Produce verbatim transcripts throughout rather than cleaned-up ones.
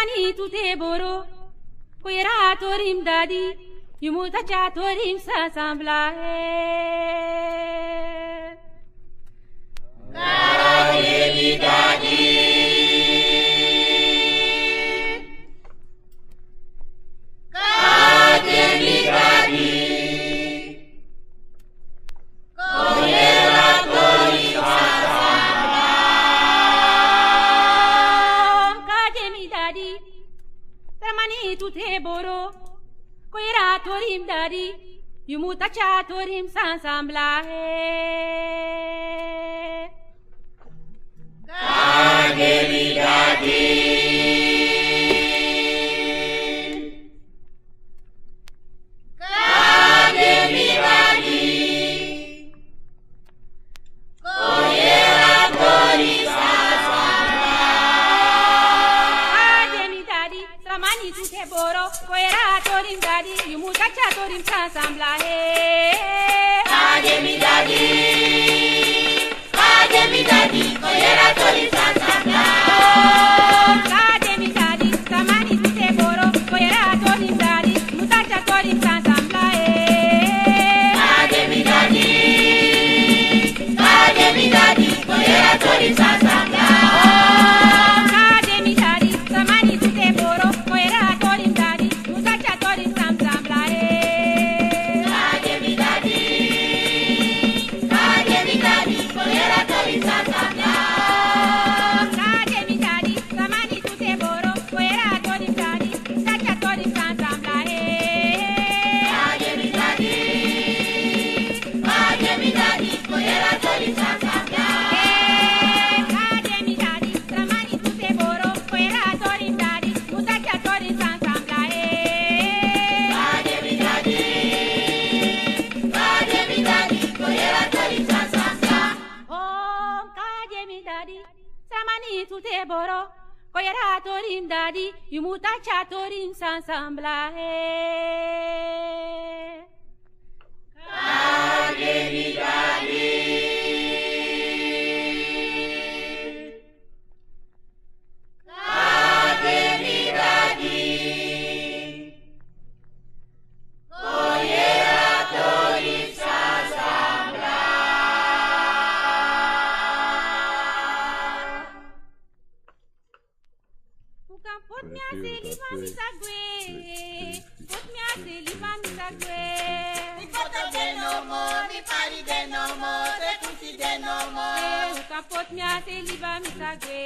Ni tu te boro, ko yere a tori mi dadi, yu mu taki a tori mi san sambla, eh. Kade mi dadi. Kade mi dadi. Ko yere a tori mi san sambla. Kade mi dadi. Srama ni tu te boro. Ko yere a tori mi dadi. Yu mu taki a tori mi san sambla, eh. Kade mi dadi. Kade mi dadi. Ko yere a tori mi san sambla. Kade mi dadi. Srama ni tu te boro, ko yere a tori mi dadi, yu mu taki a tori mi san sambla, eh. Kade mi dadi, kade mi dadi, ko yere a tori mi san sambla. Kade mi dadi, srama ni tu te boro, ko yere a tori mi dadi, yu mu taki a tori mi san sambla, eh. Kade mi dadi. Kade mi dadi, ko yere a tori mi san sambla. Kade mi dadi, srama ni tu te boro, ko yere a tori mi dadi, yu mu taki a tori mi san sambla, eh. Kade mi dadi, kade mi dadi, ko yere a tori mi san sambla. Kade mi dadi, srama ni tu te boro, ko yere a tori mi dadi, yu mu taki a tori mi san sambla, eh. Kade mi dadi. Kade mi dadi, ko yere a tori mi san sambla. Eh, kade mi dadi, srama ni tu te boro, ko yere a tori mi dadi, yu mu taki a tori mi san sambla, eh. Kade mi dadi, kade mi dadi, ko yere a tori mi san sambla. Oh, kade mi dadi, srama ni tu te boro, ko yere a tori mi dadi, yu mu taki a tori mi san sambla, eh. Kade mi dadi. Kade mi dadi. Ko yere a tori mi san sambla. Un kan poti mi a se, libi a mi sa gwe. Poti mi a se, libi a mi sa gwe. Mi foto de no more, mi pari de no more, sekusi de no more. Eh, un kan poti mi a se, libi a mi sa gwe.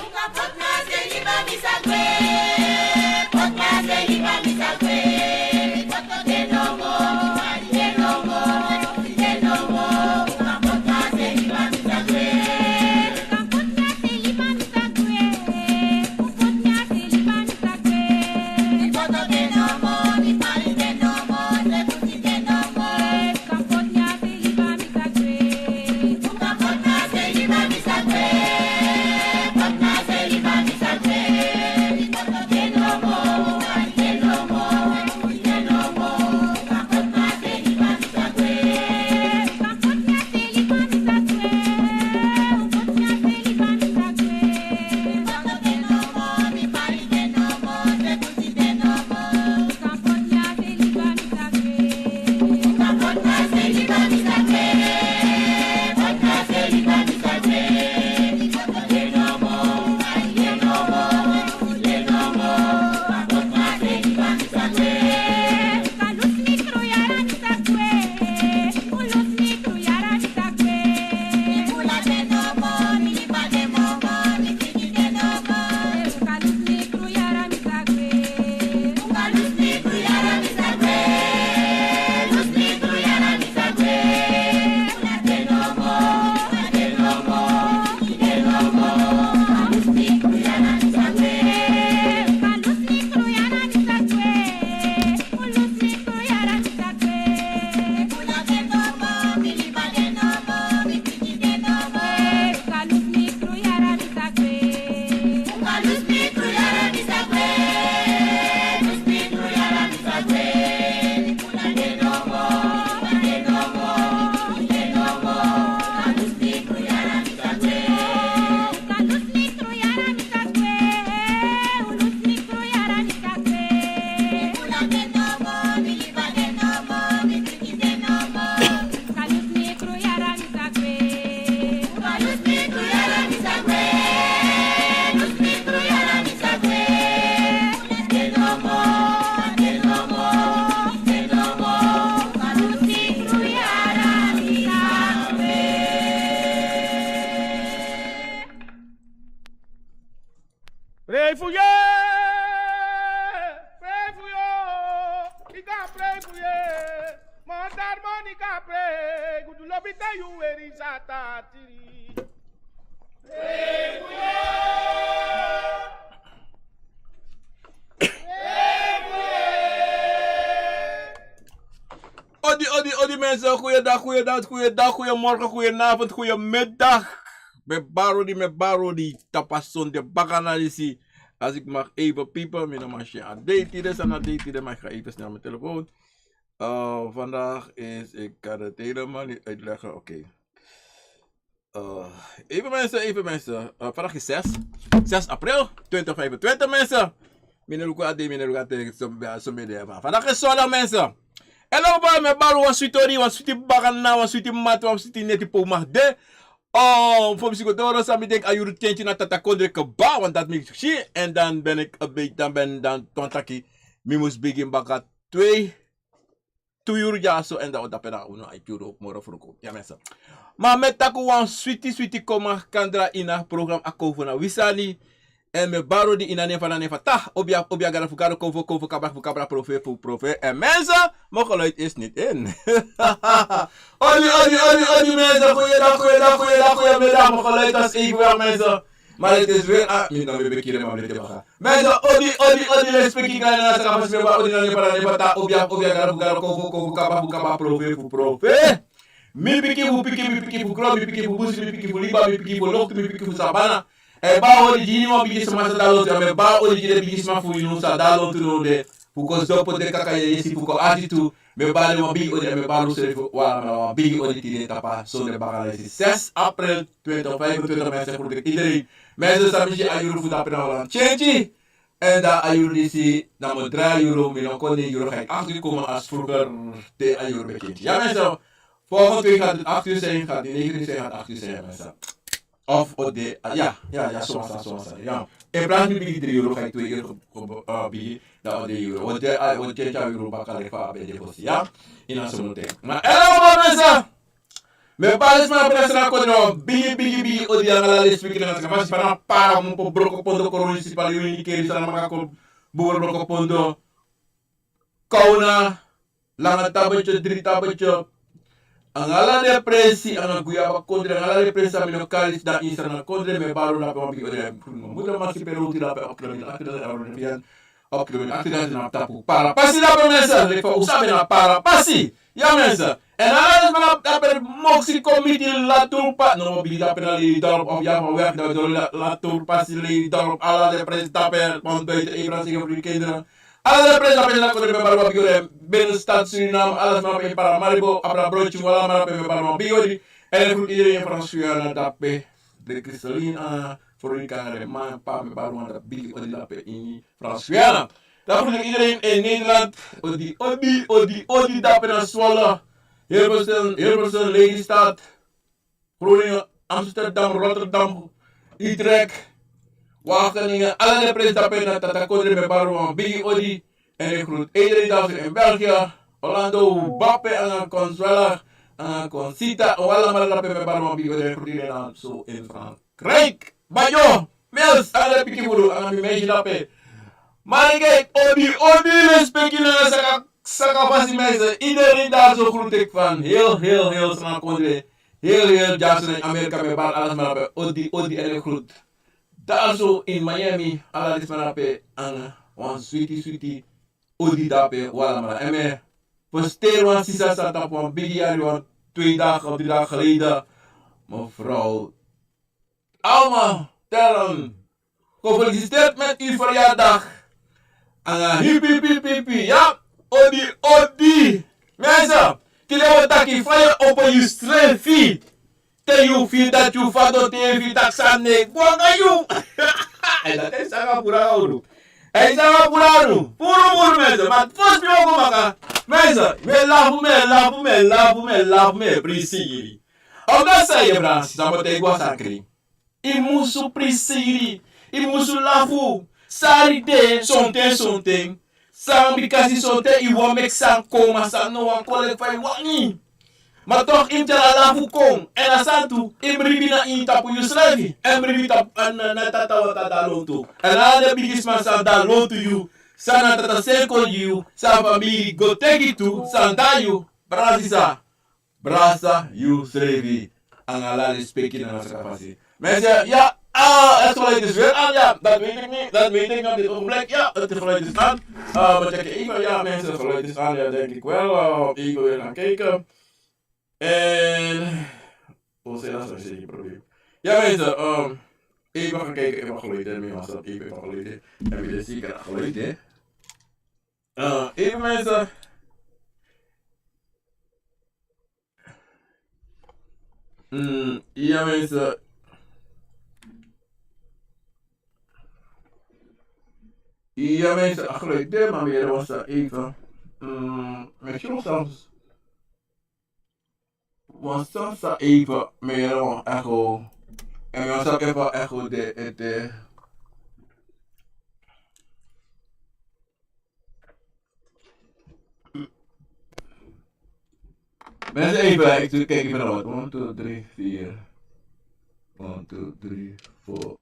Un kan poti mi a se, libi a mi sa gwe. Poti mi a se, libi a mi sa gwe. Mi foto de no more, mi pari de no more, sekusi de no more. Un kan poti mi a se, libi a mi sa gwe. Pray for you. Ika pray for you. Matar man ika pray. Gudu lobi ta yu weri sata tiri. Pray for you. Pray for you. Odi, odi, odi mensen. Goeiedag, goeiedag, goeiedag, goeiemorgen, goedenavond, goeiemiddag. Mi e bari odi, mi e bari odi tapu a sonde bakana disi. Als ik mag even piepen, mi no man si a dei tide, san na dei tide, maar ik ga even snel mijn telefoon. Eh, vandaag is, ik kan het helemaal niet uitleggen, oké. Eh, even mensen, even mensen. Eh, vandaag is zes, zes april twintig vijfentwintig mensen. Mi no luku a dei, mi no luku a dei, so, so mi de, maar vandaag is zondag mensen. En dan mi e bari wan switi odi, wan switi bakana, wan switi mati, wan switi neti pe un mag de. Oh, fu mi si go doro san mi denki a yuru tyenty na Tata Kondre kaba, want dat mi si. En dan ben ik een beetje, dan ben dan ton taki, mi mus bigin baka twee, tu yuru dyaso, en dan o dape na unu a yuru moro fruku. Ya mensen. Ma mi e taki wan switi, switi kon makandra ini a program Akomfo na wi sani. En mi e bari odi ini a nen fu, na nen fu Tata, obia, obia, Gado fu Gado, Konfo fu Konfo, Kabra fu Kabra, Profeti fu Profeti. En mensen, mijn geluid is niet in. Odi, odi, odi, odi mensen, goeiedag, goeiedag, goeiedag, goeiemiddag, mijn geluid was even weg mensen. Maar het is weer aan, mi no mi e begi, maar mi no e begi. Mensen, odi, odi, odi, respeki, gana, saka, fasi, mi e bari odi na nen fu, na nen fu Tata, obia, obia, Gado fu Gado, Konfo fu Konfo, Kabra fu Kabra, Profeti fu Profeti. Mi pikin fu pikin, mi pikin fu kro, mi pikin fu busi, mi pikin fu liba, mi pikin fu loktu, mi pikin fu sabana. E bari odi gi wan bigisma san de lontu, a mi e bari odi gi den bigisma fu unu san de lontu no de. Fu kon sdopo, de kaka yesi, fu kon ati tu. Mi e bari wan bigi odi, a mi e bari unu srefi wan, wan bigi odi tide tapu a sonde bakana disi, zes april twintig vijfentwintig mensen, groet ik iedereen. Mensen, san mi si a yuru fu dape na wan tyenty. En dan a yuru disi, na mi o drai a yuru, mi no kon negen yuru, ga ik acht uur komen als vroeger, te a yuru ben tyenty. Ja mensen, volgende week gaat het acht uur zijn, gaat het negen uur zijn, gaat het acht uur zijn, mensen. Of o de, ah, ja, ja, ja, so wan sani, so wan sani, ja. In plaats mi bigin drie uur, ga ik twee uur ge-, ge-, eh, bigin, dan o de yuru. Want de, ah, want tyenty yuru baka leki fa a ben de fosi, ja. Ini a so mo ten. Ma, hello, mensen. Mi e bari den sma na Brasra, kon dro bigi, bigi, bigi odi nanga ala den speaker nanga saka fasi, fa na Para, Mupo, Brokopondo, Koroni, Sipali, Unikeri, Saramaka, Bubur, Brokopondo, Kauna, Langa Tabetyo, Dri Tabetyo, nanga ala den presi, nanga Guyaba kondre, nanga ala den presi san mi no kari, dan ini Sranan kondre, mi e bari unu dape wan bigi odi. Muda masi pe roti dape op kilometer achter dat, op kilometer achter dat na tapu Para pasi dape mensen, leki fa un sabi na Para pasi. Ja mensen. En ala den sma dape, moksi kon miti Laturpa, no, bigi dape na Lelydorp, of ja, van weg na Laturpa, si Lelydorp, ala den presi dape, want buiten Abraham zeker voor die kinderen. Ala den presi dape na kondre, mi e bari wan bigi odi, binnenstad Suriname, ala sma dape in Paramaribo, Abra Brochi, wala mara pe, mi e bari wan bigi odi. En ik groet iedereen in Frans Guyana dape, de Kristalina, Veronica, de man, pa, mi e bari wan bigi odi dape ini Frans Guyana. Dan groet ik iedereen in Nederland. Odi, odi, odi, odi, dape na Zwolle, Hilversum, Hilversum, Lelystad, Groningen, Amsterdam, Rotterdam, Utrecht, Wageningen. Ala den presi dape na Tata Kondre, mi e bari wan bigi odi. En ik groet iedereen daar in België, Orlando, Bappe, en Consuela, en Concita, en allemaal dape, mi e bari wan bigi odi. En ik groet iedereen daar zo in Frankrijk. Krijg, Bajo, Mils, ala den pikin fu unu, nanga mi meisje dape. Marike, odi, odi, respeki nanga saka, saka fasi mensen. Iedereen daar zo groet ik van heel, heel, heel Sranan kondre. Heel, heel dyaso na Amerika, mi e bari ala sma dape. Odi, odi, en ik groet daar zo in Miami, ala den sma dape, nanga wan switi, switi odi dape, wala mara. En mi e feliciteri wan sisa san tapu wan bigi yari, wan twee dagen of drie dagen geleden. Mevrouw Alma Terren, gefeliciteerd met uw verjaardag. Nanga hipi, hipi, hipi, hipi. Ja, odi, odi. Mensen, tide wi o taki fa yu e opo yusrefi. Te yu firi dati yu fadon, te yu firi taki sani e gwe nanga yu. En dati e sanga puru nanga unu. E sanga puru nanga unu. Puru, puru, mensen. Ma fosi mi o go baka. Mensen, mi e lafu, mi e lafu, mi e lafu, mi e lafu, mi e prisiri. Omdat san yu e brasi, san bo te yu go a sani krin. Yu musu prisiri, yu musu lafu. Sari de, sonten, sonten. San bikasi sonten yu wani meki sani kon, ma sani no wani kon leki fa yu wani. Ma toch yu mus tyari a lafu kon. Èn a sani tu, yu mus bribi na ini tapu yusrefi. Èn bribi tapu, èn na, na tata wata de na lontu. Èn ala den bigisma san de na lontu yu, san na tata seni kon gi yu, san famiri go teki tu, san de na yu, brada sisa. Brasa yusrefi. Anga ala respeki nanga saka fasi. Mensen, ja, ah, het geluid is weer aan, ja. Dat weet ik niet, dat weet ik niet op dit ogenblik. Ja, het geluid is aan. Eh, we checken even, ja, mensen, het geluid is aan, ja, denk ik wel. Eh, even weer gaan kijken. En, oh, saya rasa bisa diperbaiki. Ya, mensen, ehm, even gaan kijken, even geluid, hè, mensen, even, even geluid, hè. Hebben jullie zeker geluid, hè? Eh, even, mensen. Mm, ya, mensen. Ya, mensen, geluid, hè, maar weer was dat even. Mm, met je soms Wan sani sa even, mi yere wan echo. En mi wan sani even echo de ete. Mensen, even, ik zit kijken van wat. One, two, three, vier. One, two, three, four.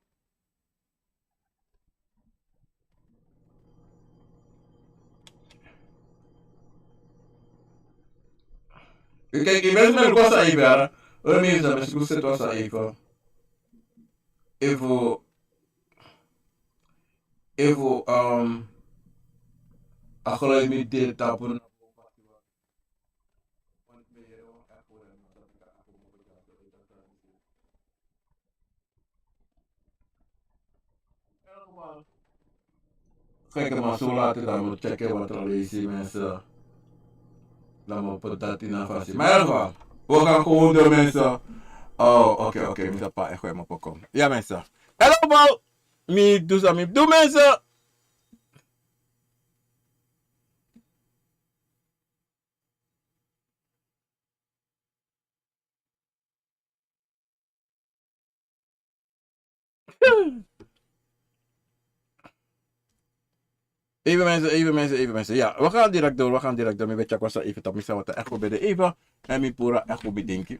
Kijk, ik ben met Rosa even, hè. Hoor, mensen, met Rosa was even. Even, even, ehm, a geluid met dit tappen. Kijk, maar zo laat het dan moet checken wat er leest, mensen. Dan moet dat in afasi. Maar in ieder geval, we gaan gewoon door, mensen. Oh, oké, oké, mi sa pa echt weer maar komen. Ja, mensen. Helemaal. Mi doe sa, mi doe, mensen. Even mensen, even mensen, even mensen. Ja, we gaan direct door, we gaan direct door. Mi ben tyari kwasa even tapu mi sa wata echt go bede even. En mi puru echt go bedenki.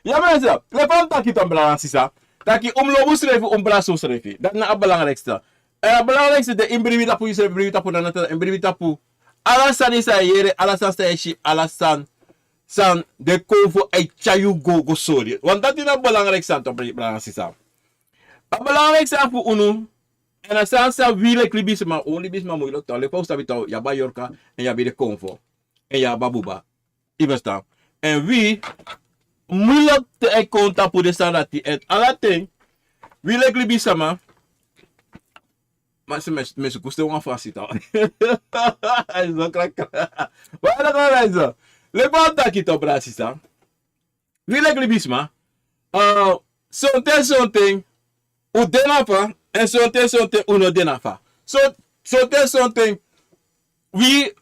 Ja, mensen, leki fa mi taki, brada nanga sisa. Taki un mus lobi unsrefi, un mus brasi unsrefi. Dat na a belangrijkste. Eh, belangrijkste de yu mus bribi tapu yusrefi, bribi tapu nana, yu mus bribi tapu ala sani san yu yere, ala sani san yu si, ala sani san den konfo e tyari yu go, go sori. Want dati na belangrijk sani toch, brada nanga sisa. A belangrijk sani fu unu, en a sani san wi leki libisma, un libisma moeilijk toch, leki fa un sabi toch, yu abi a yorka, en yu abi den konfo, en yu abi a buba. Yu verstaan? En wi, moeilijk te e kon tapu den sani dati, en ala ten, wi leki libisma, ma se mes, mes guste wan fasi toch. Hij is zo krak. Maar dat is zo. Leki fa mi taki toch, brada sisa. Wi leki libisma. Eh, sonten, sonten, un de na fa, en sonten, sonten, un no de na fa. So, sonten, sonten, wi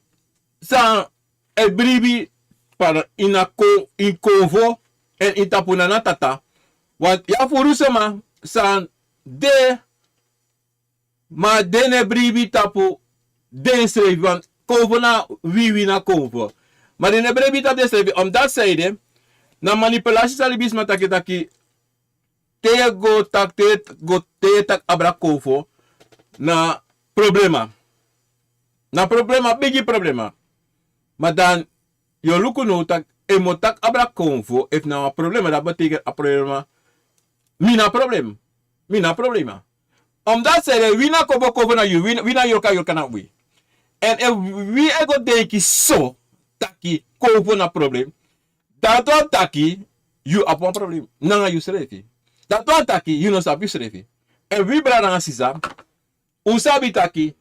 san e bribi para ini a kon, ini konfo, en ini tapu nana tata. Want yu abi furu sma san de, ma den no e bribi tapu densrefi, want konfo na wi, wi na konfo. Ma den no e bribi tapu densrefi, omdat zij de, na manipulatie san libisma taki, taki, te yu go taki, te yu go, te yu taki abra konfo, na problema. Na problema, bigi problema. Ma dan, yu o luku now taki, efu mi o taki abra konfo, efu na wan problema, dat betekent a problema, mi na problem. Mi na problema. Omdat zij de, wi na konfo, konfo na yu, wi, wi na yorka, yorka na wi. En efu wi e go denki so, taki konfo na problem, dati wani taki, yu abi wan problem nanga yusrefi. Dati wani taki, yu no sabi yusrefi. En wi, brada nanga sisa, un sabi taki,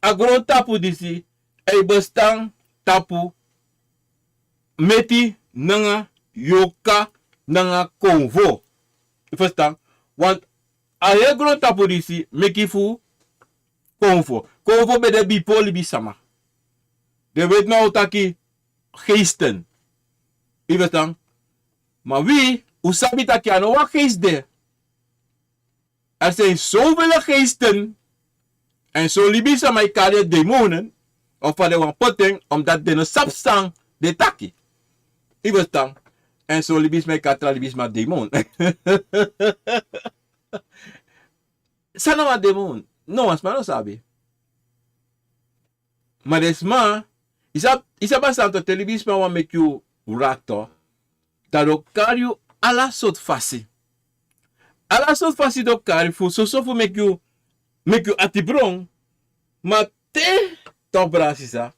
a grontapu disi, e bestaan tapu meti nanga yorka nanga konfo. Yu verstaan? Want a heri grontapu disi meki fu konfo. Konfo ben de bifo libisma. Den weet now taki geesten. Yu verstaan? Ma wi, un sabi taki a no wan geest de. Er zijn zoveel geesten en son libisma e kari den demonen, of fa den wani poti en, omdat den no sabi san den e taki. I bestan. En so libisma e katra libisma demon. San na wan demon? No wan sma no sabi. Ma den sma, i sa, i sa basi santo te libisma wan meki yu wrakto. Dan den o kari yu ala sortu fasi. Ala sortu fasi den o kari fu soso fu meki yu, meki yu ati bron. Ma te, tok brada sisa,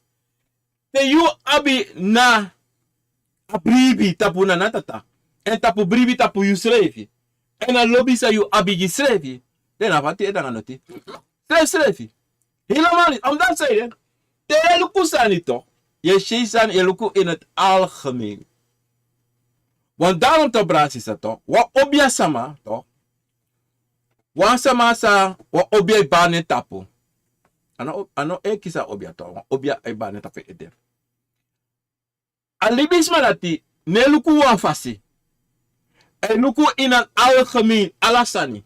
te yu abi na a bribi tapu na na tata. En tapu bribi tapu yu srefi. En a lobi san yu abi gi srefi. Den na fati e danga noti. Srefi srefi. Hilamali, omdat zei je, te yu e luku sani tok. Yu e si sani, yu e luku in het algemeen. Want daarom tok brada sisa tok. Wan obia sama tok. Wan sama sa, wan obia e bari na en tapu. A no, a no e kisi a obia tok. Wan obia e bari na en tapu ete. A libisma dati, no e luku wan fasi. A e luku in het algemeen, ala sani.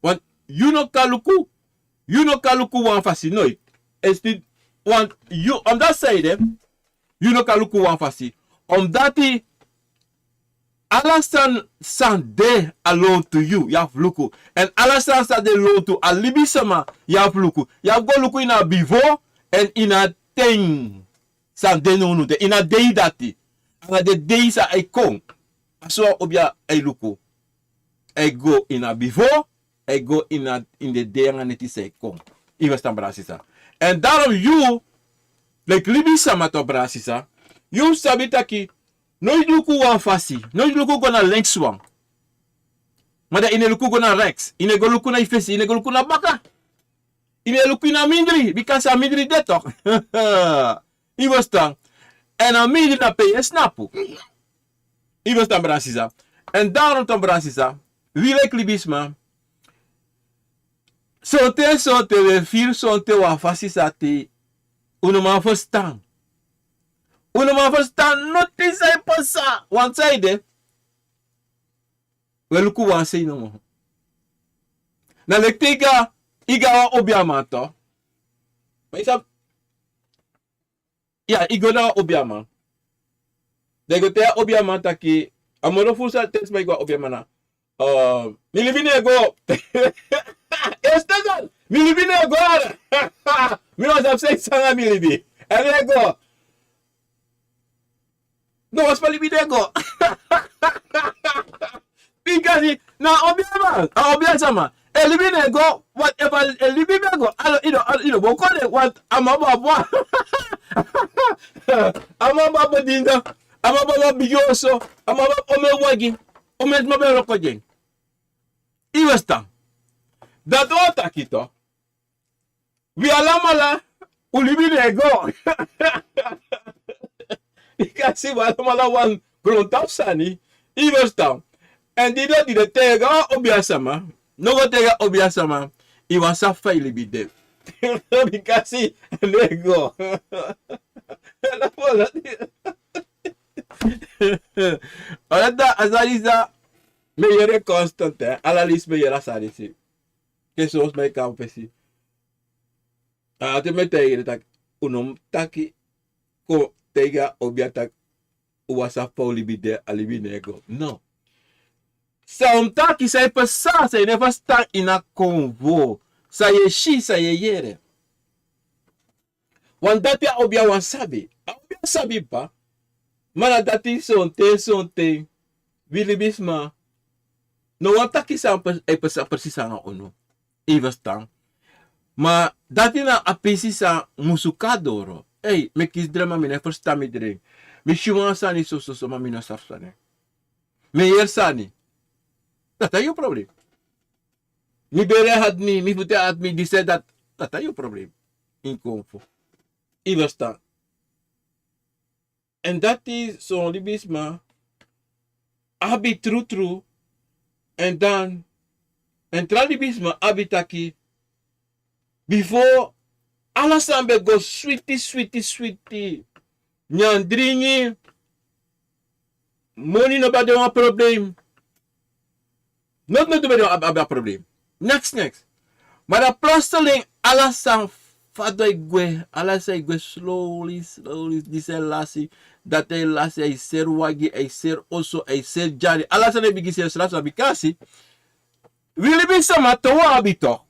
Want yu no kan luku, yu no kan luku wan fasi, nooit. Is dit, want yu, omdat zei je, yu no kan luku wan fasi. Omdat ala san, san de a lontu yu, yu abi luku. En ala san, san de lontu a libisma, yu abi luku. Yu abi go luku in a bifo, en in a ten. San de nownow de, in a dei dati. Anga den dei san e kon. A so a obia e luku. A e go in a bifo, a e go in a, in den dei anga neti san e kon. Yu e ferstan brada sisa. En daarom yu, leki libisma tok brada sisa. Yu sabi taki, no yu luku wan fasi, no yu luku go na links wan. Ma dan yu no e luku go na rechts, yu no e go luku na yu fesi, yu no e go luku na baka. Yu no e luku ini a mindri, bika a mindri de tok. Yu e ferstan. En a mindri na pe yu e snapu. Yu e ferstan brada sisa. En daarom tok brada sisa, wi leki libisma, sonten, sonten wi e firi sonten wan fasi san te un no man ferstan. Un no man ferstan noti san e pasa. Want san ede, wi e luku wan sei nomo. Na leki te yu go, yu go na wan obiaman tok. Ma yu sabi, ya, yu go na wan obiaman. Dan yu go taigi a obiaman taki, a moro furu san te sma e go na obiaman na, eh, mi libi no e go. Yu e ferstan, mi libi no e go. Mi no sabi san e pasa anga mi libi. A no e go. No, wan sma libi no e go. Bikasi na obiaman, a obia sama. A libi no e go, whatever, a libi no e go. Alo, yu no, alo, yu no bo kon de, want a man bo abi wan. A man bo abi wan dinda. A man bo abi wan bigi oso. A man bo abi omeni wagi. Omeni sma ben e wroko gi en. Yu e ferstan. Dati wani taki tok. Wi alamala, un libi no e go. Bikasi wi alamala wan grontapu sani, yu e ferstan. En di den, di den taigi a obia sama, no go taigi a obia sama, yu wani sabi fa yu libi de. Bikasi a no e go. Alright, a sani disi, mi e yere constant, eh. Ala leisi mi e yere a sani disi. Ke sosi mi e kon na fesi. A, te mi e taigi yu taki, un no mu taki, kon taigi a obia taki, un wani sabi fa un libi de, a libi no e go. No. San un taki, san e pasa, san yu no e ferstan ini a konfo. San yu e si, san yu e yere. Want dati a obia wani sabi. A obia sabi pa. Ma na dati sonten, sonten wi libisma no wani taki san e pasa, e pasa presisi anga unu. Yu e ferstan. Ma dati na a pisi san musu kon na doro. Ei, mi e kisi dren ma mi no e ferstan mi dren. Mi si wan sani soso, soso, ma mi no sabi sani. Mi e yere sani. Dati na yu problem. Mi bere e hati mi, mi futu e hati mi, disi, dati. Dati na yu problem. Ini konfo. Yu e ferstan. En dati son libisma abi trutru. En dan, en tra libisma abi taki, bifo ala sani ben go switi, switi, switi. Nyan, dringi, moni no ben de wan problem. Noti, noti no ben de wan, abi, abi a problem. Neks, neks. Ma dan plotseling ala sani fadon e gwe, ala sani e gwe slowly, slowly, disi e lasi, dati e lasi, a e seri wagi, a e seri oso, a e seri dyari, ala sani e bigin seri srafu srafu bikasi wi libisama te wi abi tok.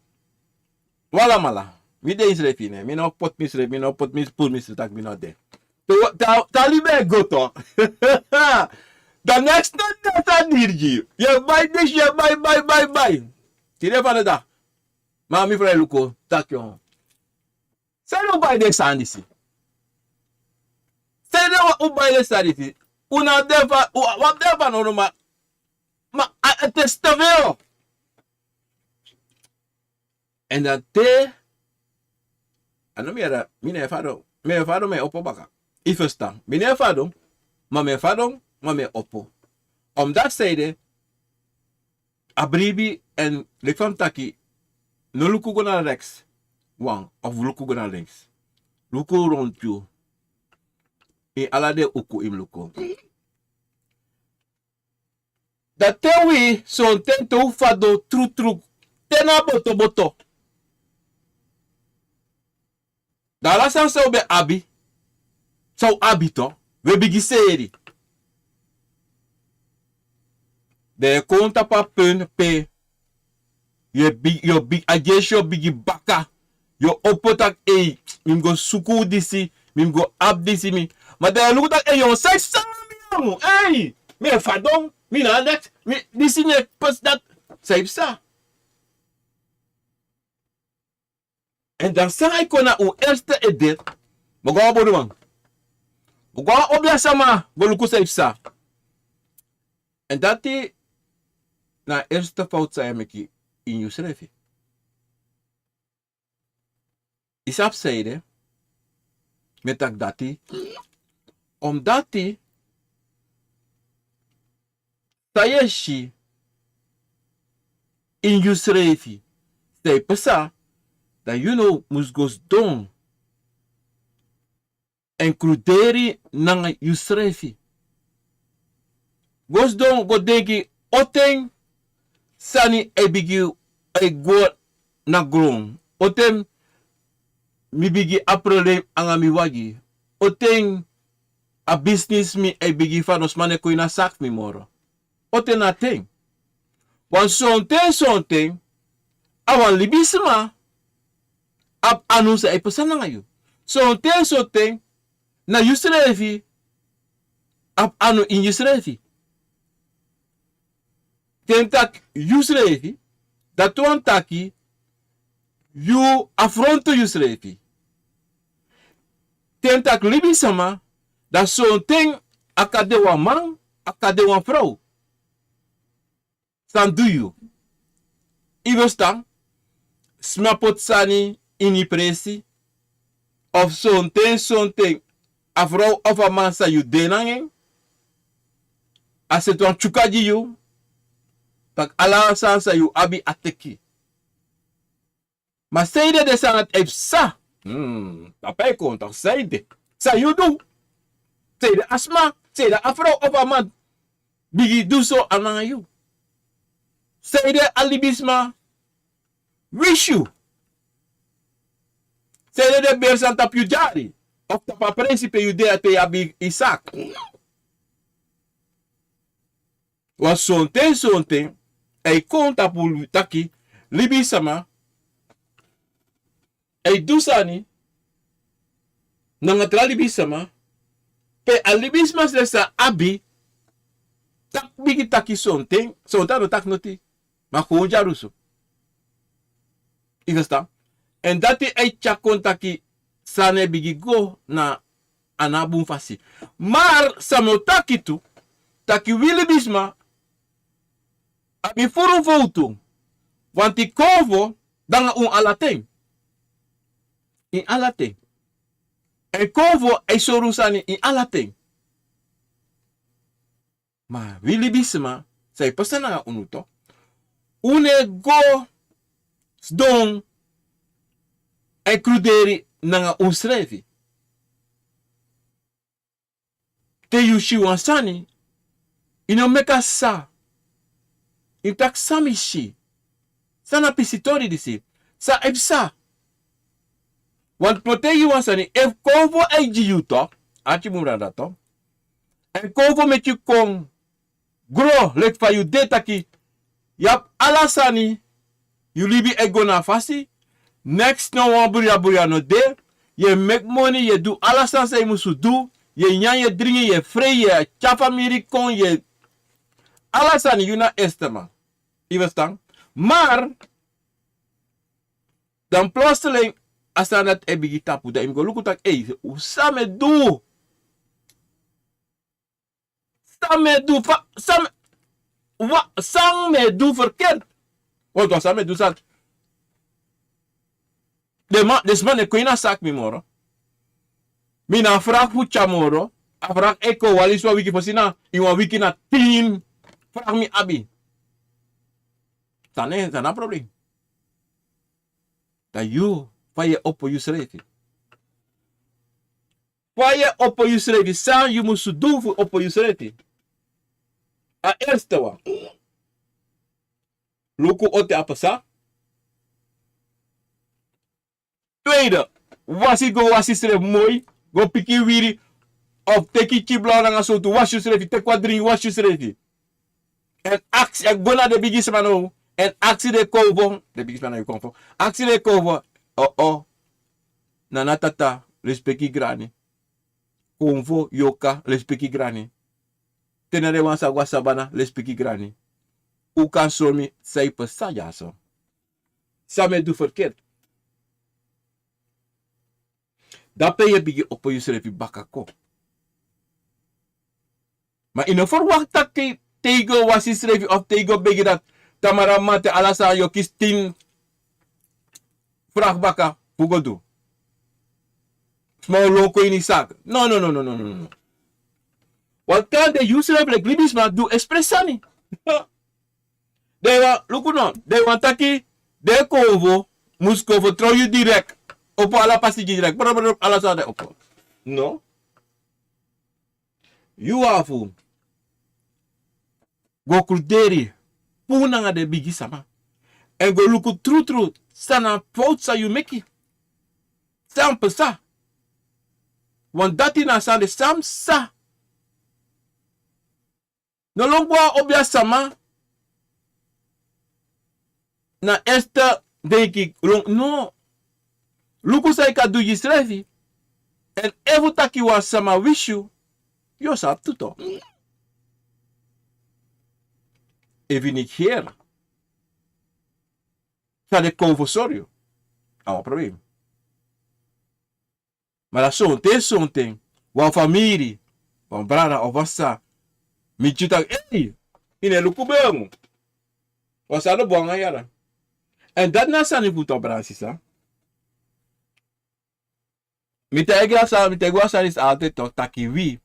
Wi alamala, mi de ensrefi ne, mi no poti misrefi, mi no poti mi puru misrefi tak' mi no de. Te wi- te a- te a libi e go tok. Dan next ten dei san diri gi yu, yu e bai disi, yu e bai, bai, bai, bai. Tide fanede, ma mi frow e luku taki, o, san yu bai den sani disi? San yu bai den sani disi? Un na de fa- un- wan de fanowdu, ma ma a- a teste fu yu. Èn dan te a no mi yere, mi no e fadon, mi e fadon, mi e opo baka. Yu ferstan, mi no e fadon, ma mi e fadon, ma mi e opo. Omdati san ede, a bribi, èn leki fa mi taki, no luku go na reks wan of luku go na links. Luku rontu yu. Ini ala den uku yu mus luku. Dan te wi sonten te wi fadon trutru, te na botoboto, dan ala sani san wi ben abi, san wi abi tu, wi e bigin seri. Dan yu e kon tapu a pun pe yu e bigin, yu o bigin, a gersi o bigin baka. Yu o opo taki, ei, mi mus go suku disi, mi mus go abi disi, mi. Ma dan yu e luku taki, ei, yu o sai sanga mi amo, ei, mi e fadon, mi na dati, mi disi ne pasi dati. San e psa? Èn dan san e kon na un erste ede, mi o go a wan bonuman, mi o go a wan obia sama go luku san e psa. Èn dati na a erste fowtu san yu e meki ini yusrefi. Yu sabi san ede mi e taki dati? Omdati san yu e si ini yusrefi, san e psa, dan yu no mus go sidon èn kruderi nanga yusrefi. Go sidon go denki, o ten sani e bigin e gwe na gron? O ten mi bigin abi problem nanga mi wagi? O ten a bisnis mi e bigin fa no sma no e kon ini a saki fu mi moro? O ten na ten. Wan sonten sonten a wan libisma abi anu san e pasa nanga yu. Sonten sonten na yusrefi abi anu ini yusrefi. Te mi taki yusrefi, dati wani taki yu afrontu yusrefi. Te mi taki libisma, dan sonten a kan de wan man, a kan de wan frow san du yu. Yu ferstan? Sma poti sani ini presi, of sonten sonten a frow of a man san yu de nanga en, a seti wan tyuka gi yu, taki ala sani san yu abi a teki. Ma san ede den sani dati e psa? Hmm, tapu a e kon taki san ede, san yu du? San ede a sma, san ede a frow of a man bigin du so nanga yu? San ede a libisma wisi yu? San ede den beri sani tapu yu dyari of tapu a presi pe yu de, a pe yu abi yu saki? Wan sonten sonten a e kon tapu taki libisma e du sani nanga tra libisma, pe a libisma srefi san abi taki, bigin taki sonten, sonten a no taki noti, ma kon dyarusu. Yu ferstan? Èn dati e tyari kon taki sani e bigin go na a no bun fasi. Mar san mi o taki tu, taki wi libisma abi furu fowtu, wanti konfo de nanga un ala ten. Ini ala ten. Èn konfo e sori un sani ini ala ten. Ma wi libisma, san e pasa nanga unu tu? Un no e go sidon èn kruderi nanga unsrefi. Te yu si wan sani, yu no meki a sa. Yu taki san mi si. San na pisitori disi? San e psa? Want mi o taigi yu wan sani, efu konfo e gi yu tok, arki mi brada tok, èn konfo meki yu kon gro leki fa yu de taki, yu abi ala sani, yu libi e go na a fasi, neks no wan bruyaburuya no de, yu e meki moni, yu e du ala sani san yu musu du, yu e nyan, yu e dringi, yu e frei, yu e tyari famiri kon, yu e, ala sani yu na erste man. Yu ferstan? Maar dan plotseling a sani dati e bigin tapu, dan yu mus go luku taki, ei, san mi e du? San mi e du fa, san mi, wa, san mi e du verkeerd? Want wan san mi e du san, den man, den sma no e kon ini a saki mi moro. Mi na a vraag fu tyari moro. A vraag e kon wan leisi wan wiki, fosi na ini wan wiki na tin vraag mi abi. San na, san na a problem? Dan yu, fa yu e opo yusrefi? Fa yu e opo yusrefi? San yu musu du fu opo yusrefi? A erste wan. Luku o te a pasa. Tweede, wasi, go wasi srefi moi, go piki wiri, of teki kibla nanga sowtu, wasi yusrefi, teki wan dringi, wasi yusrefi. Èn aksi, èn go na den bigisma now, èn aksi den konfo, den bigisma na yu konfo. Aksi den konfo, o, o. Nana, tata, lespeki grani. Konfo, yorka, lespeki grani. Te na den wan sa go a sabana, lespeki grani. Un kan sori mi san e pasa dyaso? San mi e du verkeerd? Dape yu e bigin opo yusrefi baka kon. Ma yu no ferwakti taki te yu go wasi yusrefi of te yu go begi dati, tamara mamanten ala sani yu o kisi tin vraag baka fu go du. Sma o lon kon ini saki. No, no, no. Wan kan de yusrefi leki libisma du expresi sani. Den wan, luku no, den wan taki, den konfo, musu kon fertrow yu direct. Opo ala pasi gi direct. Brr, brr, ala sani den opo. No. Yu abi fu go kruderi puru nanga den bigisma. Èn go luku trutru san na a fowtu san yu meki. San pasa. Want dati na a sani de, san pasa. No lon go na obia sama. Na erste denki lon, no. Luku san yu kan du gi yusrefi. Èn efu taki wan sama wisi yu, yu o sabi tu tok. Efu yu negeer san den konfo sori yu, a wan problem. Ma dan sonten, sonten, wan famiri, wan brada of wan sisa miti yu taki, ei, yu no e luku bun. Wan sani no bun nanga yu yara. Èn dati na a sani fu tok, brada, sisa. Mi taigi a sani, mi taigi wan sani disi altijd tok, taki wi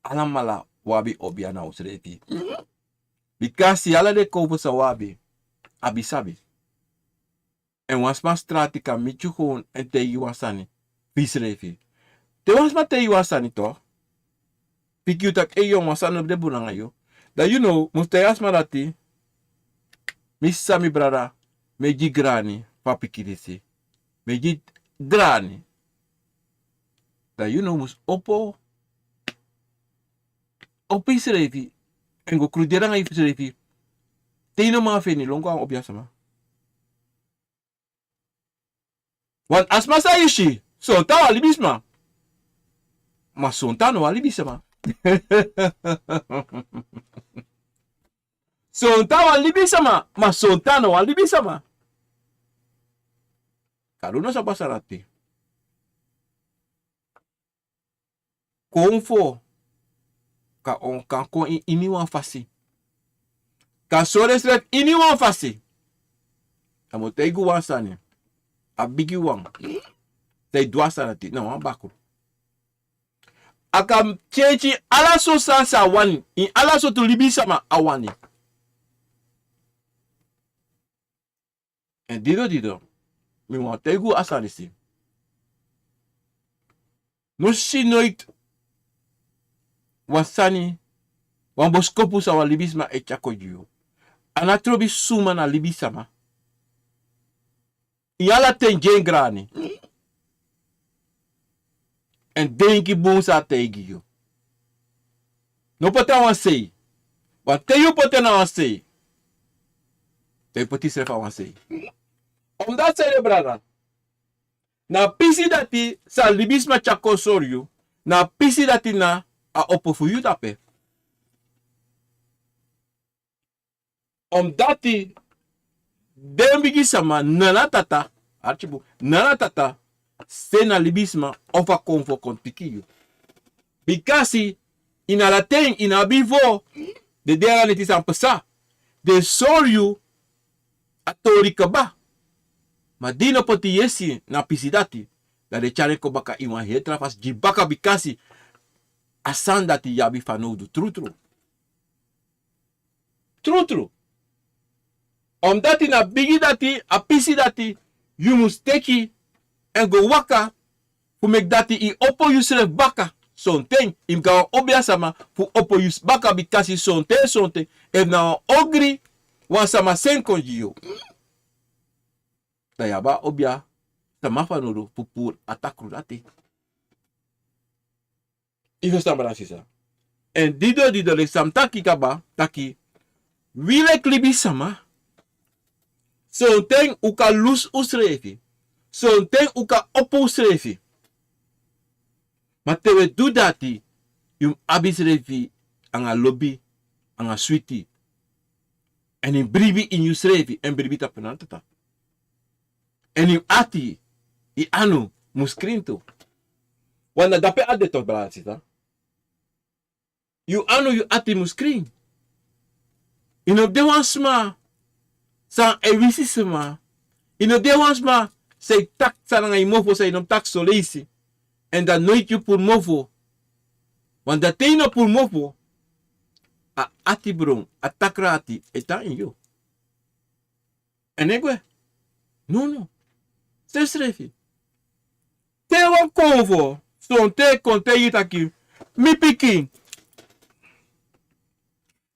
alamala wi abi obia na unsrefi. Bikasi ala den konfo san wi abi, abi sabi. Èn wan sma strati kan miti yu gewoon èn taigi yu wan sani fu yusrefi. Te wan sma taigi yu wan sani tok, piki yu taki, ei, yu, wan sani no de bun nanga yu. Dan yu no mus taigi a sma dati, mi sisa, mi brada, mi e gi grani fu a pikin disi. Mi e gi grani. Dan yu no mus opo, opo yusrefi, èn go kruderi nanga yusrefi. Te yu no man feni, lon go nanga obia sama. Want a sma san yu si, sonta wan libisma, ma sonta no wan libisma. Sonta wan libisma, ma sonta no wan libisma. Gado no sabi a sani dati. Konfo kan, kan kon ini wan fasi. Kan sori ensrefi ini wan fasi. A mu taigi wan sani. A bigi wan. San e du a sani dati na wan bakru. A kan tyentyen ala sortu sani san a wani. Ini ala sortu libisma a wani. Èn dido dido, mi wani taigi unu a sani disi. No si noiti wan sani, wan boskopu san wan libisma e tyari kon gi yu. A no trobi suma na libisma. Yu ala ten gi en grani. Èn denki bun san a taigi yu. No poti na wan sei. Want te yu poti en na wan sei, dan yu poti yusrefi na wan sei. Omdat sei de brada, na a pisi dati san libisma tyari kon sori yu, na a pisi dati na a opo fu yu dape. Omdat den bigi sama, nana tata, arkibu, nana tata, seni a libisma of a konfo kon teki yu. Bikasi ini ala ten, ini a bifo, den de ala neti san pasa. Den sori yu a tori kaba. Ma di yu no poti yesi na a pisi dati, dan den tyari en kon baka ini wan heri tra fasi gi baka, bikasi a sani dati yu abi fanowdu trutru. Trutru. Omdat na a bigi dati, a pisi dati, yu mus teki èn go waka fu meki dati yu opo yusrefi baka. Sonten yu mus go na wan obia sama fu opo yu baka, bikasi sonten, sonten, efu na wan ogri wan sama seni kon gi yu, dan yu abi a obia sama fanowdu fu puru a takru dati. Yu ferstan, brada, sisa? Èn didon, didon, leki san mi taki kaba, taki wi leki libisma, sonten un kan lusu unsrefi, sonten un kan opo unsrefi. Ma te un e du dati, yu mus abi yusrefi anga lobi, anga switi. Èn yu bribi ini yusrefi, èn bribi tapu na tata. Èn yu ati, yu anu mus krin tu. Wan na dape a de, toch, brada, sisa? Yu anu, yu ati mus krin. Yu no de wan sma san e wisi sma. Yu no de wan sma san e taki san nanga yu mofo san yu no mus taki soleisi. Èn dan noiti yu puru mofo. Want dan te yu no puru mofo, a ati bron, a takra ati e tan ini yu. Èn e gwe. Nono. Srefsrefi. Te wan konfo sonten kon taigi yu taki: Mi pikin,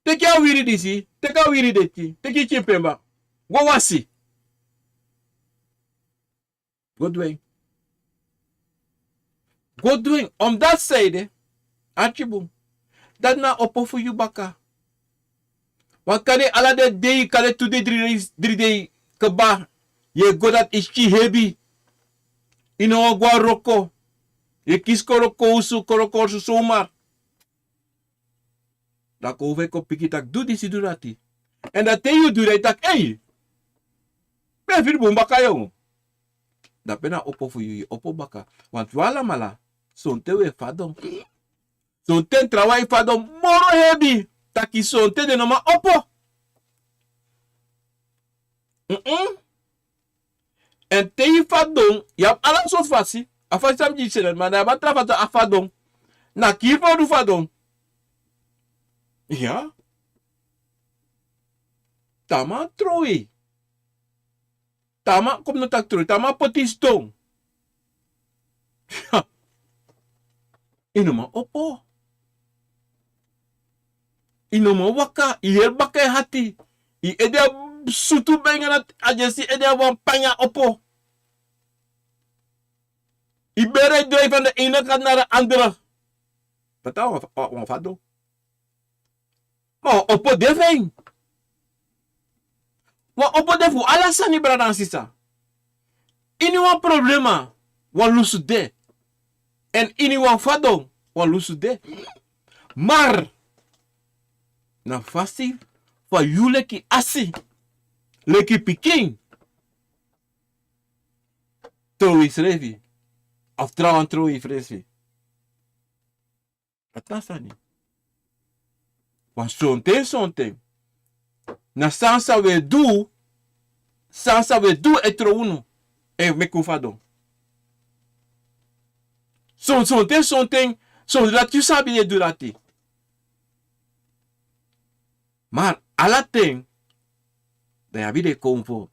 teki a wiri disi, teki a wiri deti, teki yu tyinpemba, go wasi. Go du en. Go du en. Omdat san ede, arki bun, dati na opo fu yu baka. Wan kande ala den dei, kande tu dei, dri dei, dri dei kaba, yu e go dati yu sikin hebi. Yu no wani go na wroko. Yu e kisi wroko osu, wroko osu somar. Dan a kon fu en kon piki taki: Du disi, du dati. Èn dan te yu du, dan yu taki: Ei, mi e firi bun baka, yu. Dan pe na opo fu yu, yu opo baka. Want wi alamala, sonten wi e fadon. Sonten trawan e fadon moro hebi, taki sonten den no man opo. Mm-mm. Èn te yu fadon, yu abi ala sortu fasi. A fasi san mi gi yu, ma dan yu abi a tra fasi a fadon. Na kiri fu du fadon. Ya. Te a man trowe. Te a man, kon mi no taki trowe, te a man poti ston. Yu no man opo. Yu no man waka, yu heri baka e hati. Yu ede a sutu ben nanga a dyesi, ede a wan panya opo. Yu bere e drai van de ene kant na de andere. Dati a wan, wan, wan fadon. Ma wan opo de fu en. Wan opo de fu ala sani, brada nanga sisa. Ini wan problema, wan lusu de. Èn ini wan fadon, wan lusu de. Mar na fasi fa yu leki asi, leki pikin, trowe yusrefi, of trawan trowe yusrefi. A tra sani. Wan sonten, sonten, na san san wi e du, san san wi e du e trowe unu, e meki un fadon. Son, sonten, sonten, son dati yu sabi e du dati. Ma ala ten, dan yu abi den konfo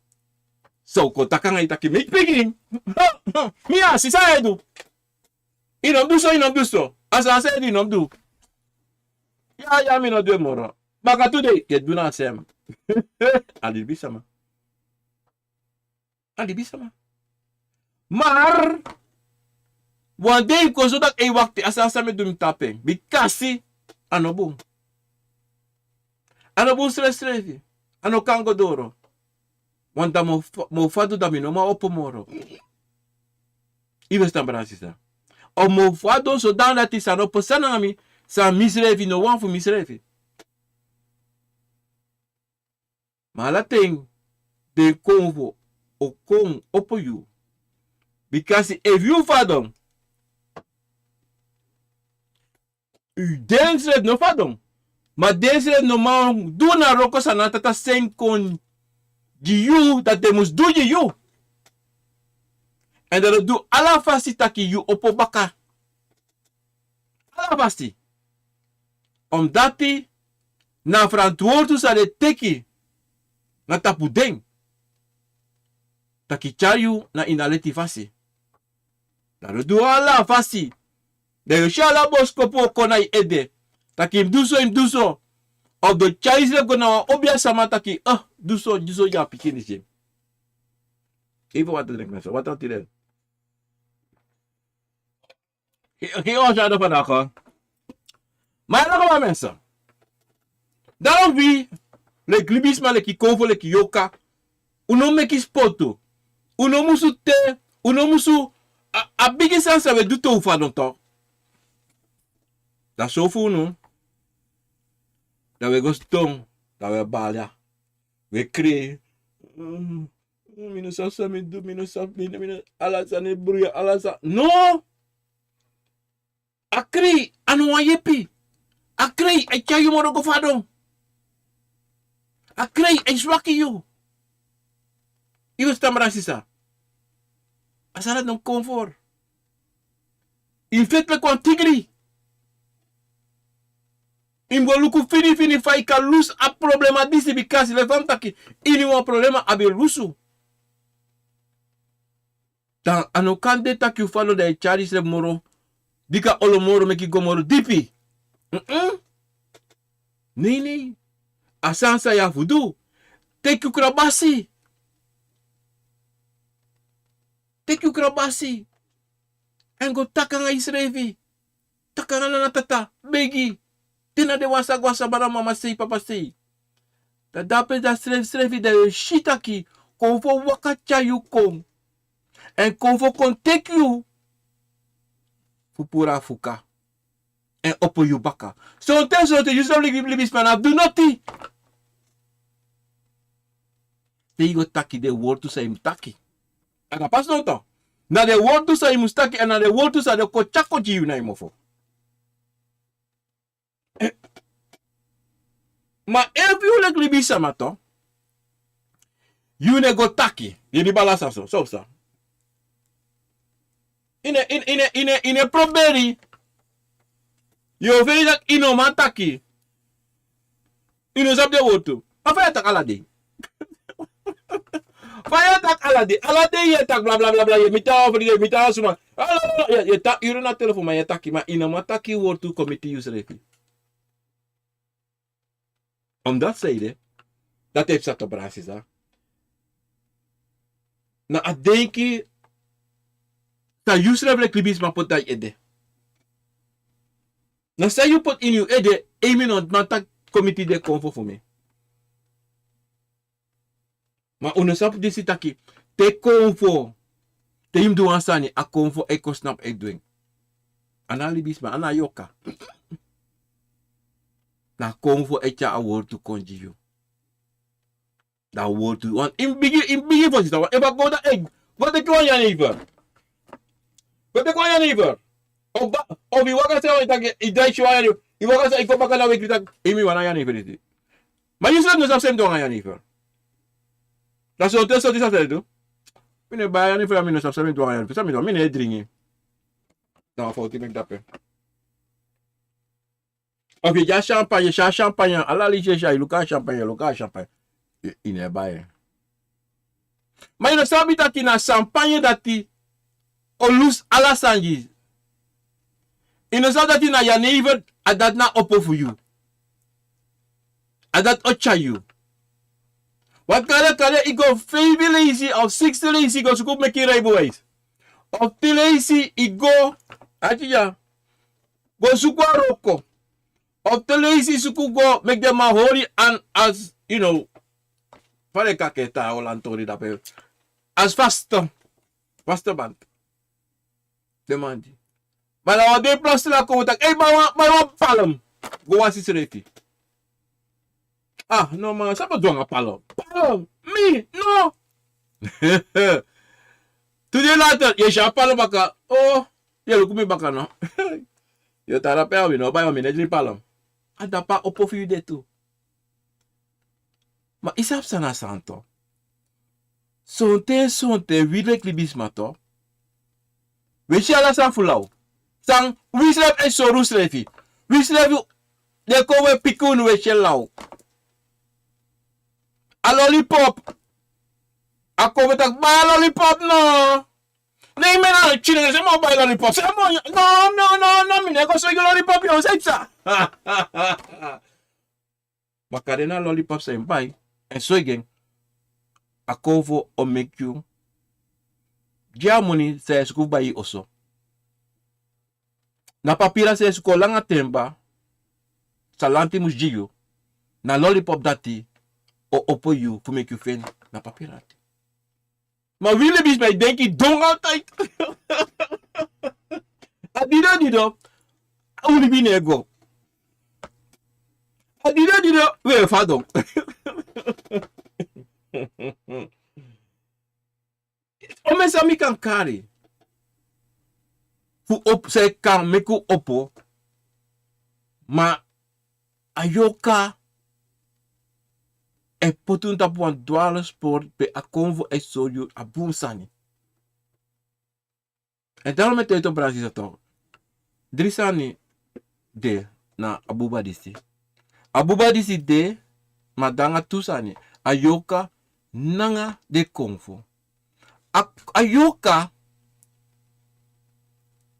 san o kon taki nanga yu taki: Mi pikin, mi ya, si san yu e du. Yu no mus du so, yu no mus du so. A san a sani yu no mus du. Ya, ya, mi no du en moro. Baka tu dei yu e du na a sem. A libisma. A libisma. Mar wan dei fu kon so dati e wakti a sani san mi e du mi tapu en. Bikasi a no bun. A no bun srefsrefi. A no kan go doro. Wan dan mi o fa- mi o fadon dan mi no man opo moro. Yu festan brada sisa. O mi o fadon so dan dati san no pasa nanga mi, san misrefi no wani fu misrefi. Ma ala ten den konfo o kon opo yu. Bikasi efu yu fadon, den srefi no fadon. Ma den srefi no man du na wroko san na tata seni kon gi yu, dati den mus du gi yu. Èn den o du ala fasi taki yu opo baka. Ala fasi. Omdati na frantwortu san den teki na tapu den. Taki tyari yu na ini a leti fasi. Dan den o du ala fasi. Dan yu o si ala boskopu o kon na yu ede. Taki yu mus du so, yu mus du so. Of den o tyari yusrefi go na wan obia sama taki, eh, du so, du so gi a pikin disi. Even water drink mensen, water tirel. Geen oorzaak ervan. Maar nog maar mensen. Daarom wi, leki libisma, leki konfo, leki yorka. Un no meki spotu. Un no musu te, un no musu a, a bigi sani san wi e du te un fadon tok. Dan so fu unu. Dan wi e go sidon, dan wi e bali. Wi e krei. Mm, mm, mi no sabi san mi du, mi no sabi, mi no, mi no, ala sani e bruya, ala sani. No! A krei, a no wan yepi. A krei, a e tyari yu moro go fadon. A krei, a e swaki yu. Yu e stamra sisa. A sani dati no konfo. Yu feti leki wan tigri. Yu mus go luku fini fini fa yu kan lusu a problema disi bikasi leki fa mi taki, ini wan problema a ben lusu. Dan a no kan de taki yu fadon dan yu e tyari yusrefi moro, diki a olo moro meki yu go moro dipi. Mm-mm. Nei, nei. A sani san yu abi fu du. Teki yu krabasi. Teki yu krabasi. Èn go taki nanga yusrefi. Taki nanga nana tata, begi. Te na den wan sa go a sabra mama sei, papa sei. Dan dape dan srefsrefi dan yu o si taki, konfo waka tyari yu kon. Èn konfo kon teki yu. Fu puru a fuka. Èn opo yu baka. Sonten, sonten, yu srefi leki libisma no abi du noti. Te yu go taki den wortu san yu mus taki. A na pasi nowtu. Na den wortu san yu mus taki, èn na den wortu san den o kon tyari kon gi yu na yu mofo. Eh, ma efu yu leki libisma tu, yu no e go taki, yu e libi ala sani so, so, so. Yu no e, yu no e, yu no e, yu no e, yu no e proberi. Yu o feni taki yu no man taki. Yu no sabi den wortu. Ma fa yu e taki ala dei. Fa yu e taki ala dei. Ala dei yu e taki bla, bla, bla, bla, yu e miti a wan fri, yu e miti a wan suma. Ala, ala, yu e, yu e taki, yu no na telefon, ma yu e taki, ma yu no man taki wortu kon miti yusrefi. Omdati san ede, dati e psa tu, brada sisa. Na a denki san yusrefi leki libisma poti na yu ede. Na san yu poti ini yu ede, ei, mi no man taki kon miti den konfo fu mi. Ma un no sabi disi taki, te konfo, te yu mus du wan sani, a konfo e kon snapu e du en. A no a libisma, a no a yorka. Na konfo e tyari a wortu kon gi yu. Dan a wortu, wan, yu mus bigin, yu mus bigin fosi, dan wan, efu a go dan, ei, go teki wan jenever. Go teki wan jenever. Of ba, of yu waka san wan taki, yu drai si wan jenever. Yu waka san, yu kon baka na weki taki, ei, mi wani a jenever disi. Ma yusrefi no sabi san yu mus du nanga jenever. Dan sonten, sonten san yu e du. Mi no e bai jenever, mi no sabi san mi mus du nanga jenever. San mi mus du, mi no e dringi. Dan wan fowtu meki dape. Of yu e gi a champagne, yu e si a champagne, ala leisi yu e si a, yu luku a champagne, yu luku a champagne. Yu, yu no e bai. Ma yu no sabi taki na champagne dati o lusu ala sani gi yu. Yu no sabi dati na jenever, a dati na opo fu yu. A dati o tyari yu. Wan kande, kande yu go feifi leisi of siksi leisi go suku meki rijbewijs. Of te leisi i go, ati ya, go suku a wroko. Of te leisi i suku go meki den man hori an as, you know, fa den e kaki en, ta Holland tori dape, as vaste, vaste band. Den man di. Ma na wan dei plastik a kon taki: "Ei, bai wan, bai wan palm. Go wasi srefi." Ah, no man, san mi o du nanga palm? Palm, mi, no. Tu dei later, yu e si a palm baka. Oh, yu e luku mi baka no. Yu o tan dape, a wi no bai wan, mi no e dringi palm. A dape a opo fu yu de tu. Ma i sabi san na a sani tu. Sonten, sonten wi leki libisma tu, wi e si ala sani fu law. San wi srefi e sori wi srefi. Wi srefi, den kon wi e piki unu, wi e si en law. A lollipop. A kon wi taki: "Bai a lollipop no." Ne, mi na Chinese, mi o bai lollipop. Se mo, no, no, no, no, mi no e go sori yu lollipop, yu o sori san. Ma kande na lollipop san yu bai, èn sori gi en, a konfo o meki yu gi a moni san yu e suku fu bai yu oso. Na papira san yu e suku langa ten kaba, san lanti mus gi yu, na lollipop dati o opo yu fu meki yu feni na papira dati. Ma wi libisma e denki don altijd. A dido dido, a wi libi no e go. A dido dido, wi e fadon. Omen san mi kan kari fu opo, san e kan meki un opo. Ma a yorka e poti unu tapu wan dwaalspoor pe a konfo e sori yu a bun sani. Èn daarom mi e taigi yu tu, brada, sisa, tu. Dri sani de na a buba disi. A buba disi de, ma a de nanga tu sani. A yorka nanga den konfo. A, a yorka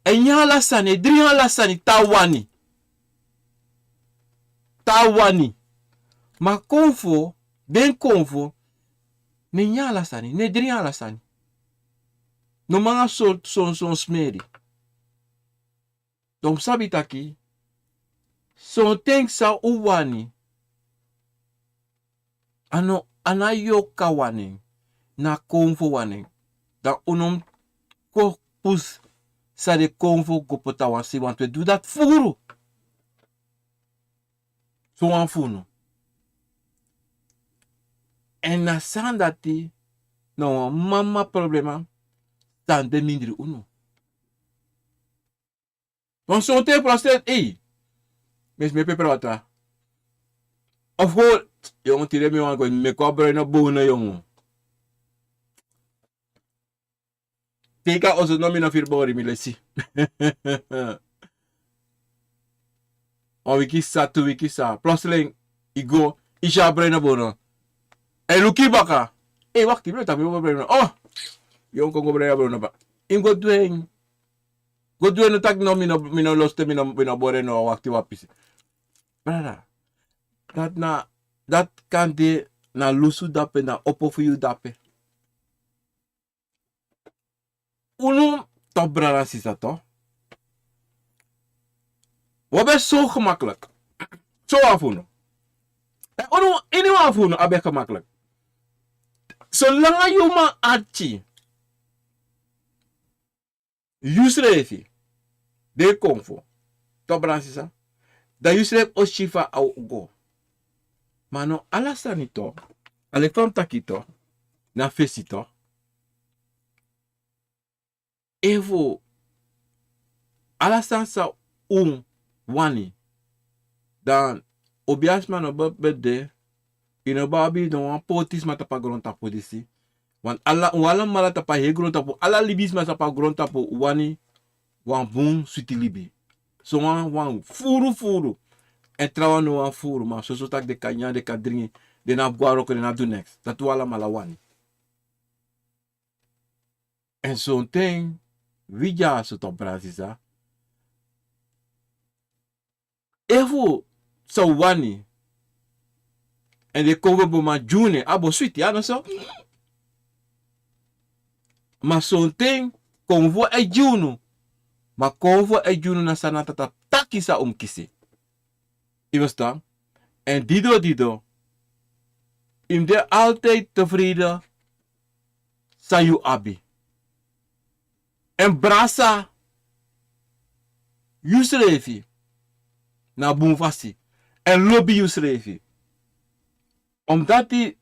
e nyan ala sani, e dringi ala sani te a wani. Te a wani. Ma konfo, den konfo, no e nyan ala sani, no e dringi ala sani. No man nanga son, son, son smeri. Dan un sabi taki sonten san un wani, a no, a no a yorka wani en, na konfo wani en. Dan un no mus kon pusu san den konfo go poti na wan sei, want wi e du dati furu. Sowan fu unu. Èn na sani dati na wan mama problema san de mindri unu. Wan sonten plastik, ei, mi e smepi pepra watra. Of go, yongu, tide mi wani go meki wan broin na bowno, yongu. Te i kon na oso, no, mi no firi bori, mi lesi. Wan wiki sa, tu wiki sa, plotseling i go, i si a broin na bowno. Èn i luku i baka. Ei, wakti, mi o taki mi o go broin na bowno. Oh! Yongu, kon go broin na bowno baka. I mus go du en. Go du en, no taki no, mi no, mi no lostu en, mi no, mi no bori en, no, wakti wan pisi. Brada, dati na, dati kan de na lusu dape, na opo fu yu dape. Unu, toch, brada, sisa, toch. Wi ben zo gemakkelijk. Sowan fu unu. Èn unu, iniwan fu unu a ben gemakkelijk. Solanga yu man arki yusrefi, den konfo, toch, brada, sisa, dan yusrefi o si fa a o go. Ma no ala sani, toch. A leki fa mi taki, toch, na fesi, toch. Efu ala sani san un wani, dan obiasma no ben, ben de, i no ben abi no wan pôtisma tapu a grontapu disi. Want ala, un alamala tapu a heri grontapu, ala libisma tapu a grontapu wani wan bun switi libi. Sowan wani furu furu. Èn trawan no wani furu, ma soso taki den kan nyan, den kan dringi, den no abi go na wroko, den no abi du neks. Dati un alamala wani. Èn sonten wi dyaso, toch, brada, sisa. Efu san un wani, èn den konfobroman gi unu en, a bo switi, a no so? Ma sonten Konfo e gi unu. Ma konfo e gi unu na san a Tata taki san un mus kisi. Yu e ferstan? Èn dido dido, yu mus de altijd tevreden san yu abi. Èn brasa yusrefi na bun fasi. Èn lobi yusrefi. Omdati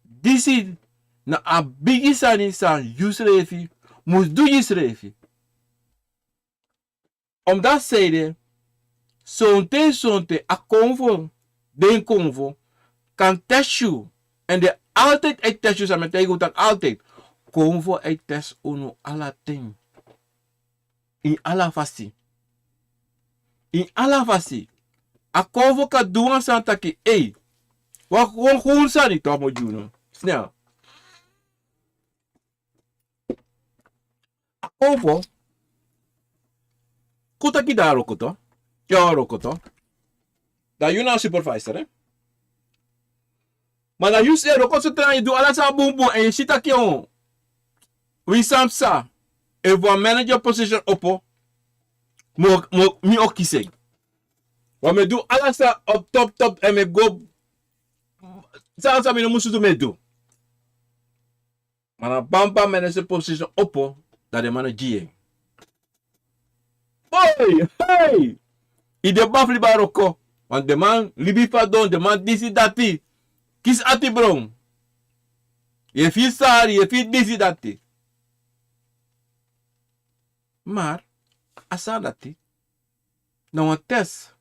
disi na a bigi sani san yusrefi mus du yusrefi. Omdati seide, sonten sonten a konfo, den konfo kan tesi yu. Èn den altijd e tesi yu, san mi e taigi unu taki altijd. Konfo e tesi unu ala ten. Ini ala fasi. Ini ala fasi. A konfo kan du wan sani taki, ei, wan, wan huru sani, to a mus gi unu. Snel. A konfo, kon taki dan a wroko to. Yu a wroko to. Dan yu na a supervisor, eh? Ma dan yu si a wroko so te na yu du ala sani bunbun èn yu si taki, o, wi san psa, efu wan manager position opo, mi o, mi o, mi o kisi en. Wan mi e du ala sani op top top èn mi e go, san san mi no musu du mi e du. Ma na bamba manager position opo, dan den man no gi yu en. Oi, hey! Yu de baka fu libi a wroko. Want den man libi fadon, den man disi dati. Kisi ati bron. Yu e firi sari, yu e firi disi dati. Maar a sani dati na wan test.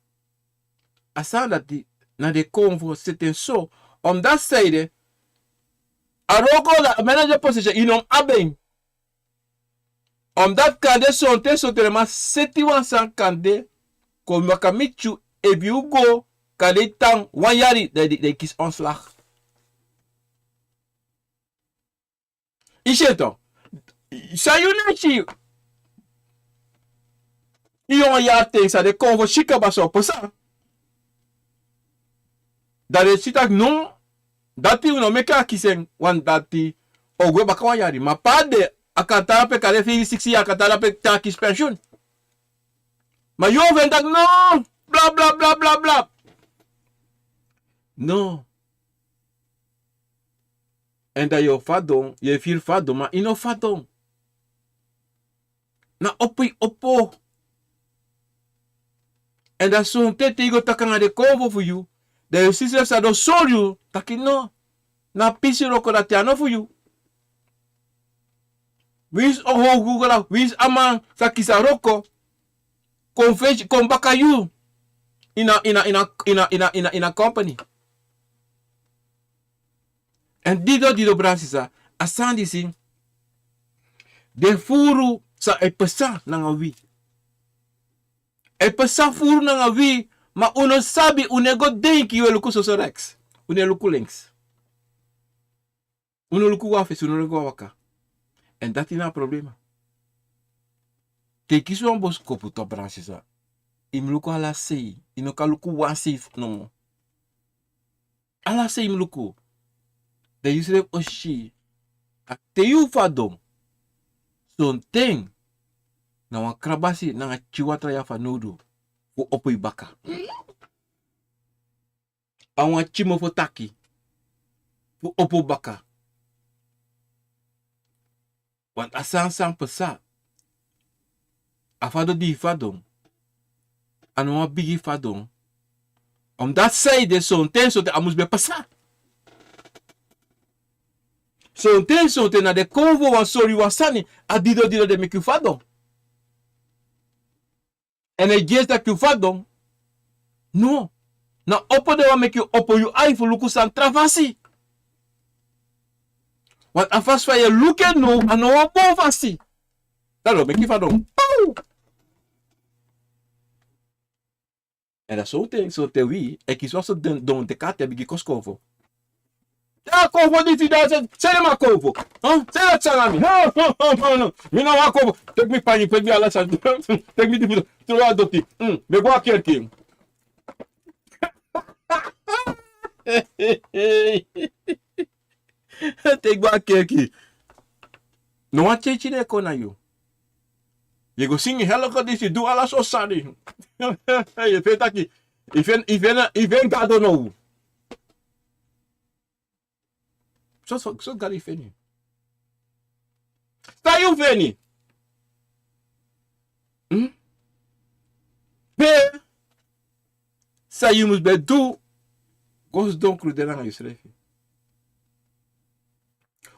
A sani dati na den konfo seti en so. Omdati seide, a wroko, a manager position, yu no mus abi en. Omdati kande sonten sonten den man seti wan sani kande kon waka miti yu, efu yu go, kande yu tan wan yari, dan yu, dan yu kisi ontslag. Yu si en to. San yu no e si. Yu yongu yari ten san den konfo si kaba so pasa. Dan den si taki no, dati un no meki a kisi en, want dati o gwe baka wan yari. Ma pe a de, a kan tan drape, kande feifi, siksi yari, a kan tan drape te a kisi pensioen. Ma yu o feni taki no, bla, bla, bla, bla, bla. No. Èn dan yu o fadon, yu e firi fadon, ma yu no fadon. Na opo yu opo. Èn dan sonten te yu go taki nanga den konfo fu yu, dan yu si srefi san den o sori yu, taki no, na pisi wroko dati, a no fu yu. Winsi a howgu go dan, winsi a man sa kisi a wroko, kon fesi, kon baka yu ini a, ini a, ini a, ini a, ini a, ini a company. Èn dido, dido, brada, sisa, a sani disi, den furu san e pasa nanga wi. E pasa furu nanga wi, ma un no sabi, un no e go denki, un e luku soso reks. Un no e luku lenks. Un no luku wan fesi, un no luku wan waka. Èn dati na a problema. Te yu kisi wan boskopu, to, brada, sisa, yu mus luku ala sei, yu no kan luku wan sei nomo. Ala sei yu mus luku. Dan yu srefi o si, a te yu fadon, sonten na wan krabasi nanga pikin watra yu abi fanowdu fu opo yu baka. A wan pikin mofo taki fu opo baka. Want a sani san pasa, a fadon di yu fadon, a no wan bigi fadon. Omdati seide sonten sonten a mus ben pasa. Sonten sonten na den konfo wani sori yu wan sani, a dido dido den meki yu fadon. Èn a e gi en taki yu fadon. No. Na opo den wani meki yu opo yu ai fu luku sani tra fasi. Want a fasi fa yu e luku en now, a no wan bun fasi. Dati o meki yu fadon. Paw! Èn dan sonten, sonten wi e kisi wan so den don teki a ten bigin kosi konfo. Ya, konfo disi, dan se, seni mi a konfo. Hã? Seni a sani nanga mi. Hã? Hã? Hã? Hã? No. Mi no wani konfo. Teki mi panyi, teki mi ala sani. Teki mi difu. Tron a doti. Hmm. Mi e go a kerki. Teki go a kerki. No wan tyentyen no e kon na yu. Yu go singi heloko disi, du ala so sani. Yu e feni taki, yu feni, yu feni, yu feni Gado now. So, so, so Gado e feni. San yu feni? Hmm? Pe san yu mus ben du, go sidon kruderi nanga yusrefi.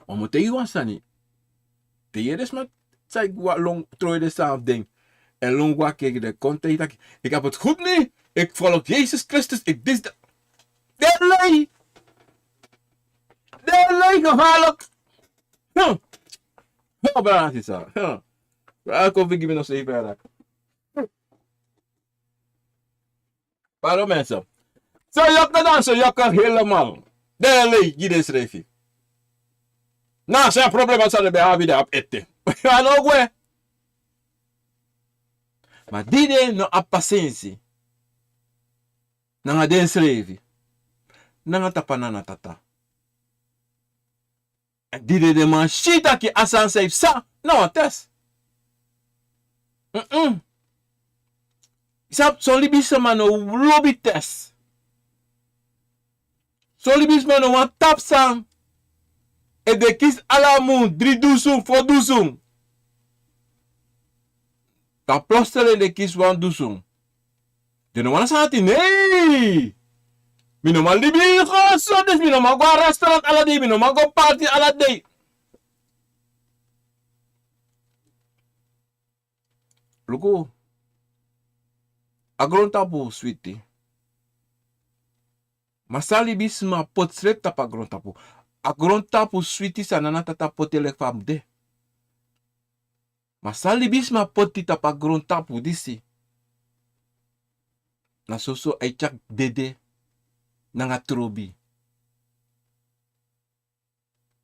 Ma mi o taigi yu wan sani. Te yu yere sma san e go a lon, trowe den sani fu den, èn lon go a kerki, den kon taigi taki: ik heb het goed nu, ik volg Jezus Christus, ik dit, dat. Den e lei. Den e lei gevaarlijk. Huh. Oh, brada, sisa. Huh. Brada, kon figi mi no sei fera. Pardon, mensen. So yaka dan so yaka helemaal. Den e lei gi densrefi. Na so a problema san den ben abi, den abi ete. A no gwe. Ma di den no abi pasensi nanga densrefi, nanga Tapu Nana, Tata. Èn di den, den man si taki a sani san yu psa na wan test. Mm-mm. Sabi, son libisma no lobi test. Son libisma no wani tapu sani. Efu den kisi ala mun dri dusun, fo dusun, dan plotseling den kisi wan dusun. Den no wani sani ati, nee. Mi no man libi in goso disi, mi no man go a restaurant ala dei, mi no man go party ala dei. Luku, a grontapu switi. Ma san libisma poti srefi tapu a grontapu. A grontapu switi san Nana, Tata poti en leki fa a mu de. Ma san libisma poti tapu a grontapu disi, na soso a e tyari dede nanga trobi.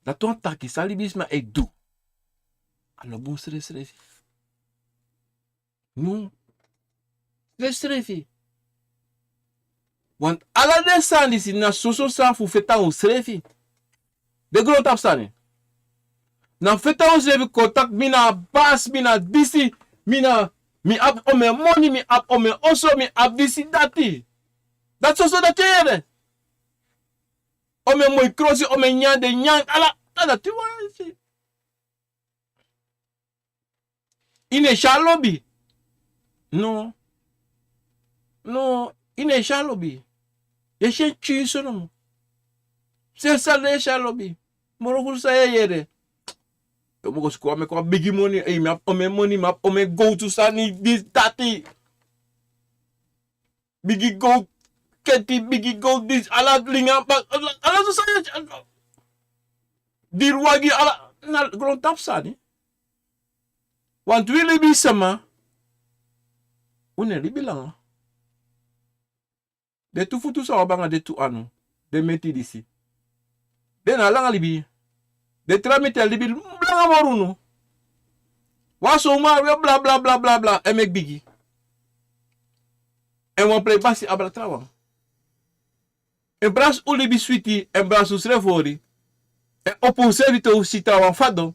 Dati wani taki san libisma e du, a no bun srefsrefi. No. Srefsrefi. Want ala den sani disi na soso sani fu feti nanga usrefi. Den grontapu sani. Na feti nanga usrefi, kon taki mi na a basi, mi na disi, mi na, mi abi omeni moni, mi abi omeni oso, mi abi disi, dati. Dati soso dati e yere. Omeni moi krosi, omeni nyan den nyan, ala, ala dati wan si. Yu no e si a lobi. No. No, yu no e si a lobi. Yu e si en tyinso nomo. Sensal no e si a lobi. Moro furu san yu e yere. Yu mu go suku wan meki wan bigi moni. Ei, mi abi omeni moni, mi abi omeni gowtu sani, disi, dati. Bigi gowtu keti, bigi gowtu disi, ala linga, ala, ala soso sani. Diri wagi, ala, na grontapu sani. Want wi libisma, un no e libi langa. Den tu futu san un abi nanga den tu anu, den meti disi. Den no abi langa libi. Den tra meti e libi langa moro unu. Wan so uman we bla, bla, bla, bla, bla, e meki bigi. Èn wan prei basi abra trawan. En plaats un libi switi, en plaats un srefi hori. Èn opo unsrefi te un si trawan fadon.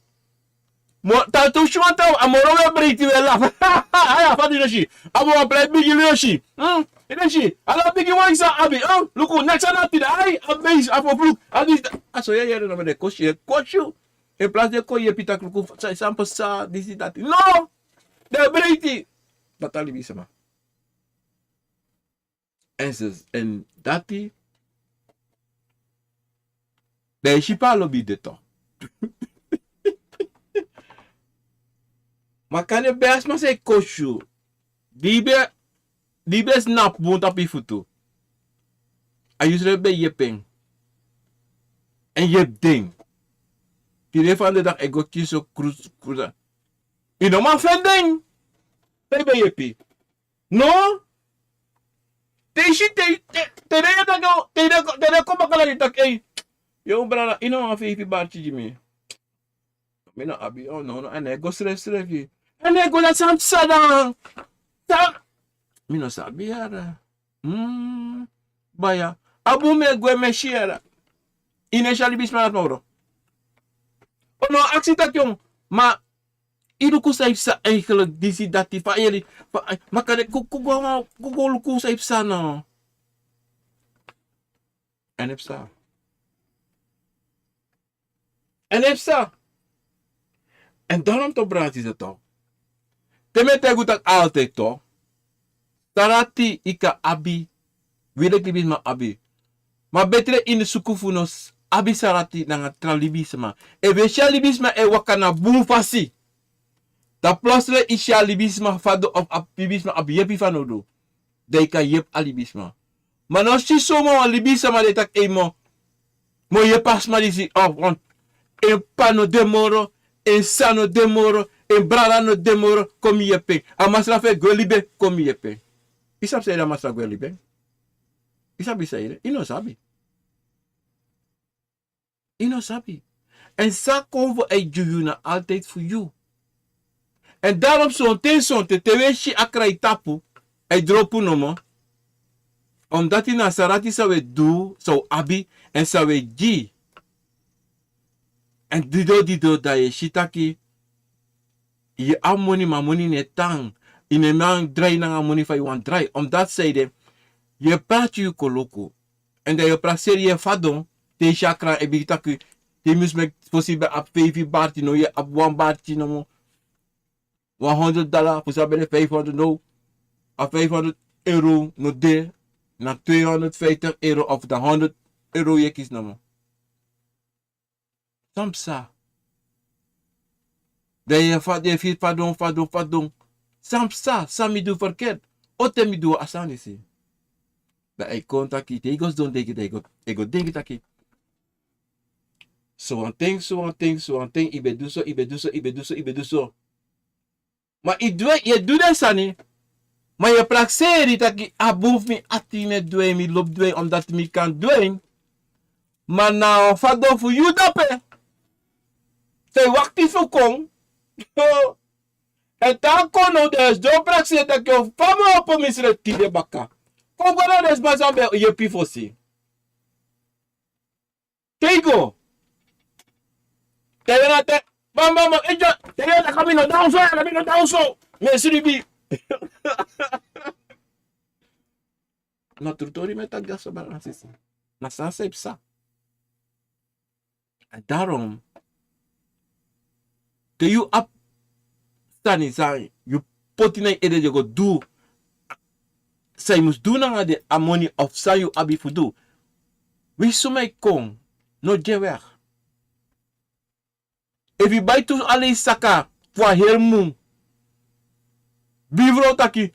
Mo, te un si wan trawan, a moro we breiti we lafu. Ai, a fadon yu no si. A bo wan prei bigi, yu no si. Hmm? Yu no si. Ala bigi wan san a abi. Hmm? Luku, neks a no abi, ai, a beisi, a fofluk. A disi, a so yu e yere nomo, den kosi, den kosi yu. En plaats den kon yepi taki luku, san, san pasa, disi, dati. No! Den breiti. Dati a libisma. En zus, en dati. Dan yu si pe a lobi de toch. Ma kande ben a sma san e kosi yu. Di yu ben, di yu ben snapu bun tapu yu futu. A yusrefi ben yepi en. Èn yepi den. Tide fu den dei e go kisi krusu, krusu. Yu no man feni den. San yu ben yepi. No. Te yu si, te, te, te den e taki, te den, te den kon baka, dan yu taki, ei. Yu brada, yu no wan feifi barki gi mi. Mi no abi, oh, no, no, a no e go srefsrefi. A no e go, dati san psa dan. San? Mi no sabi yere. Hmm. Baya. A bun mi e gwe, mi e si yere. Yu no e si a libisma dati, moro. O no, aksi taki, oh, Ma i luku san e psa eigenlijk, disi dati, fa yeli, fa, ma kande ku, ku go, ku go luku san e psa no. En e psa. En e psa. En daarom toch, brada, is het toch. Te mi e taigi un taki altijd toch. Sarati i kan abi. Wi leki libisma abi. Ma betre ini suku fu no s-, abi sarati nanga tra libisma. Efu yu e si a libisma e waka na bun fasi. Dan plotseling i si a libisma fadon of a libisma abi yepi fanowdu. Dan i kan yepi a libisma. Ma no si soma wan libisma de taki ei mo. Mo yepi a sma disi of wan. En p'pa no de moro, en sisa no de moro, en brada no de moro, kon mi yepi en. A masra fu en gwe libi, kon mi yepi en. I sabi san ede a masra gwe libi en? I sabi san ede? I no sabi. I no sabi. En san kon fu e gi yu na altijd fu yu. En daarom sonten, sonten, te wi e si a krai tapu, a e dropu nomo. Omdat na sarati san wi e du, san wi abi, en san wi e gi. En dido, dido, dan yu e si taki, yu abi moni, ma moni no e tan. Yu no e man drai nanga moni fa yu wani drai. Omdat san ede, yu e prakseri yu koloku. En dan yu e prakseri yu fadon, te yu si a kran e bigin taki, te yu mus meki fosi ben abi feifi barti, now yu e abi wan barti nomo. Wan honderd dala, fosi a ben de vijfhonderd, now a vijfhonderd euro no de, na tweehonderdvijftig euro of dan honderd euro yu e kisi nomo. San psa? Dan yu e fa-, yu e firi fadon, fadon, fadon. San psa, san mi du verkeerd? Ote mi du a sani disi? Dan a e kon taki, te yu go sidon denki, dan yu go, yu go denki taki. Sowan ten, sowan ten, sowan ten, yu ben du so, yu ben du so, yu ben du so, yu ben du so. Ma yu du en, yu e du den sani. Ma yu e prakseri taki a bun fu mi ati mi e du en, mi lobi du en, omdat mi kan du en. Ma na fadon fu yu dape. San yu wakti fu kon. En te a kon now, dan yu e sidon prakseri taki fa mi o opo misrefi tide baka. Kon go na den sma san ben yepi fosi. Te yu go. Te yu na te, bam, bam, bam, ejo, te yu na kami no danso, ya kami no danso. Mi e sribi. Na tru tori mi e taki, dyaso, brada nanga sisa. Na san san e psa. En daarom, te yu abi sani san yu poti na yu ede, yu go du san yu mus du nanga den, a moni of san yu abi fu du. Winsi suma e kon, no gi en weg. Efu yu bai tu aleisi saka fu a heri mun, bigi frow taki,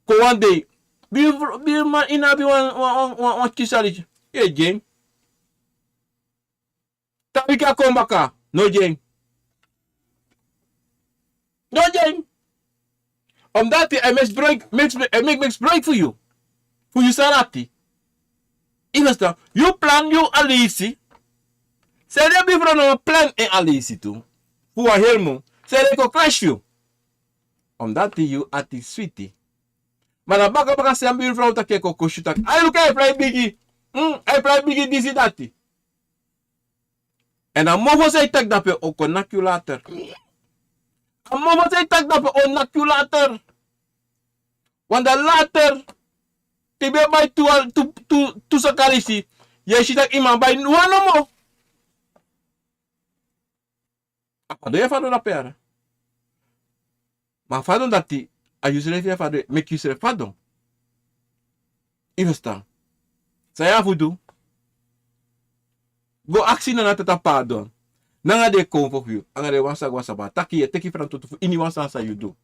kon wan dei. Bigi frow, bigi man, yu no abi wan, wan, wan, wan, wan kisi aleisi. Yu e gi en. Tra wiki a kon baka, no gi en. No gi en. Omdat a e meki misbruik, meki, a e meki, meki misbruik fu yu. Fu yu sarati. Yu e ferstan? Yu plan yu aleisi. San ede, bigi frow, no plan en aleisi tu. Fu wan heri mun. San ede, kon krasi yu. Omdat yu ati switi. Ma na baka baka san bigi frow taki, e kon kosi yu taki. Ai, luku, a e fly bigi. Mm, a e fly bigi, disi, dati. En a mofo san yu taki dape o kon naki yu later. A mofo san yu taki dape o naki yu later. Want dan later, te yu ben bai tu al, tu, tu, tu saka aleisi, yu e si taki yu man bai wan nomo. A fadon yu e fadon dape, yere. Ma a fadon dati, a yusrefi yu e fadon, meki yusrefi fadon. Yu e ferstan? San yu abi fu du? Go aksi Nana Tata pardon. Nanga den konfo fu yu, nanga den wan sani wan sani, taki yu e teki ferantwortu fu iniwan sani san yu du.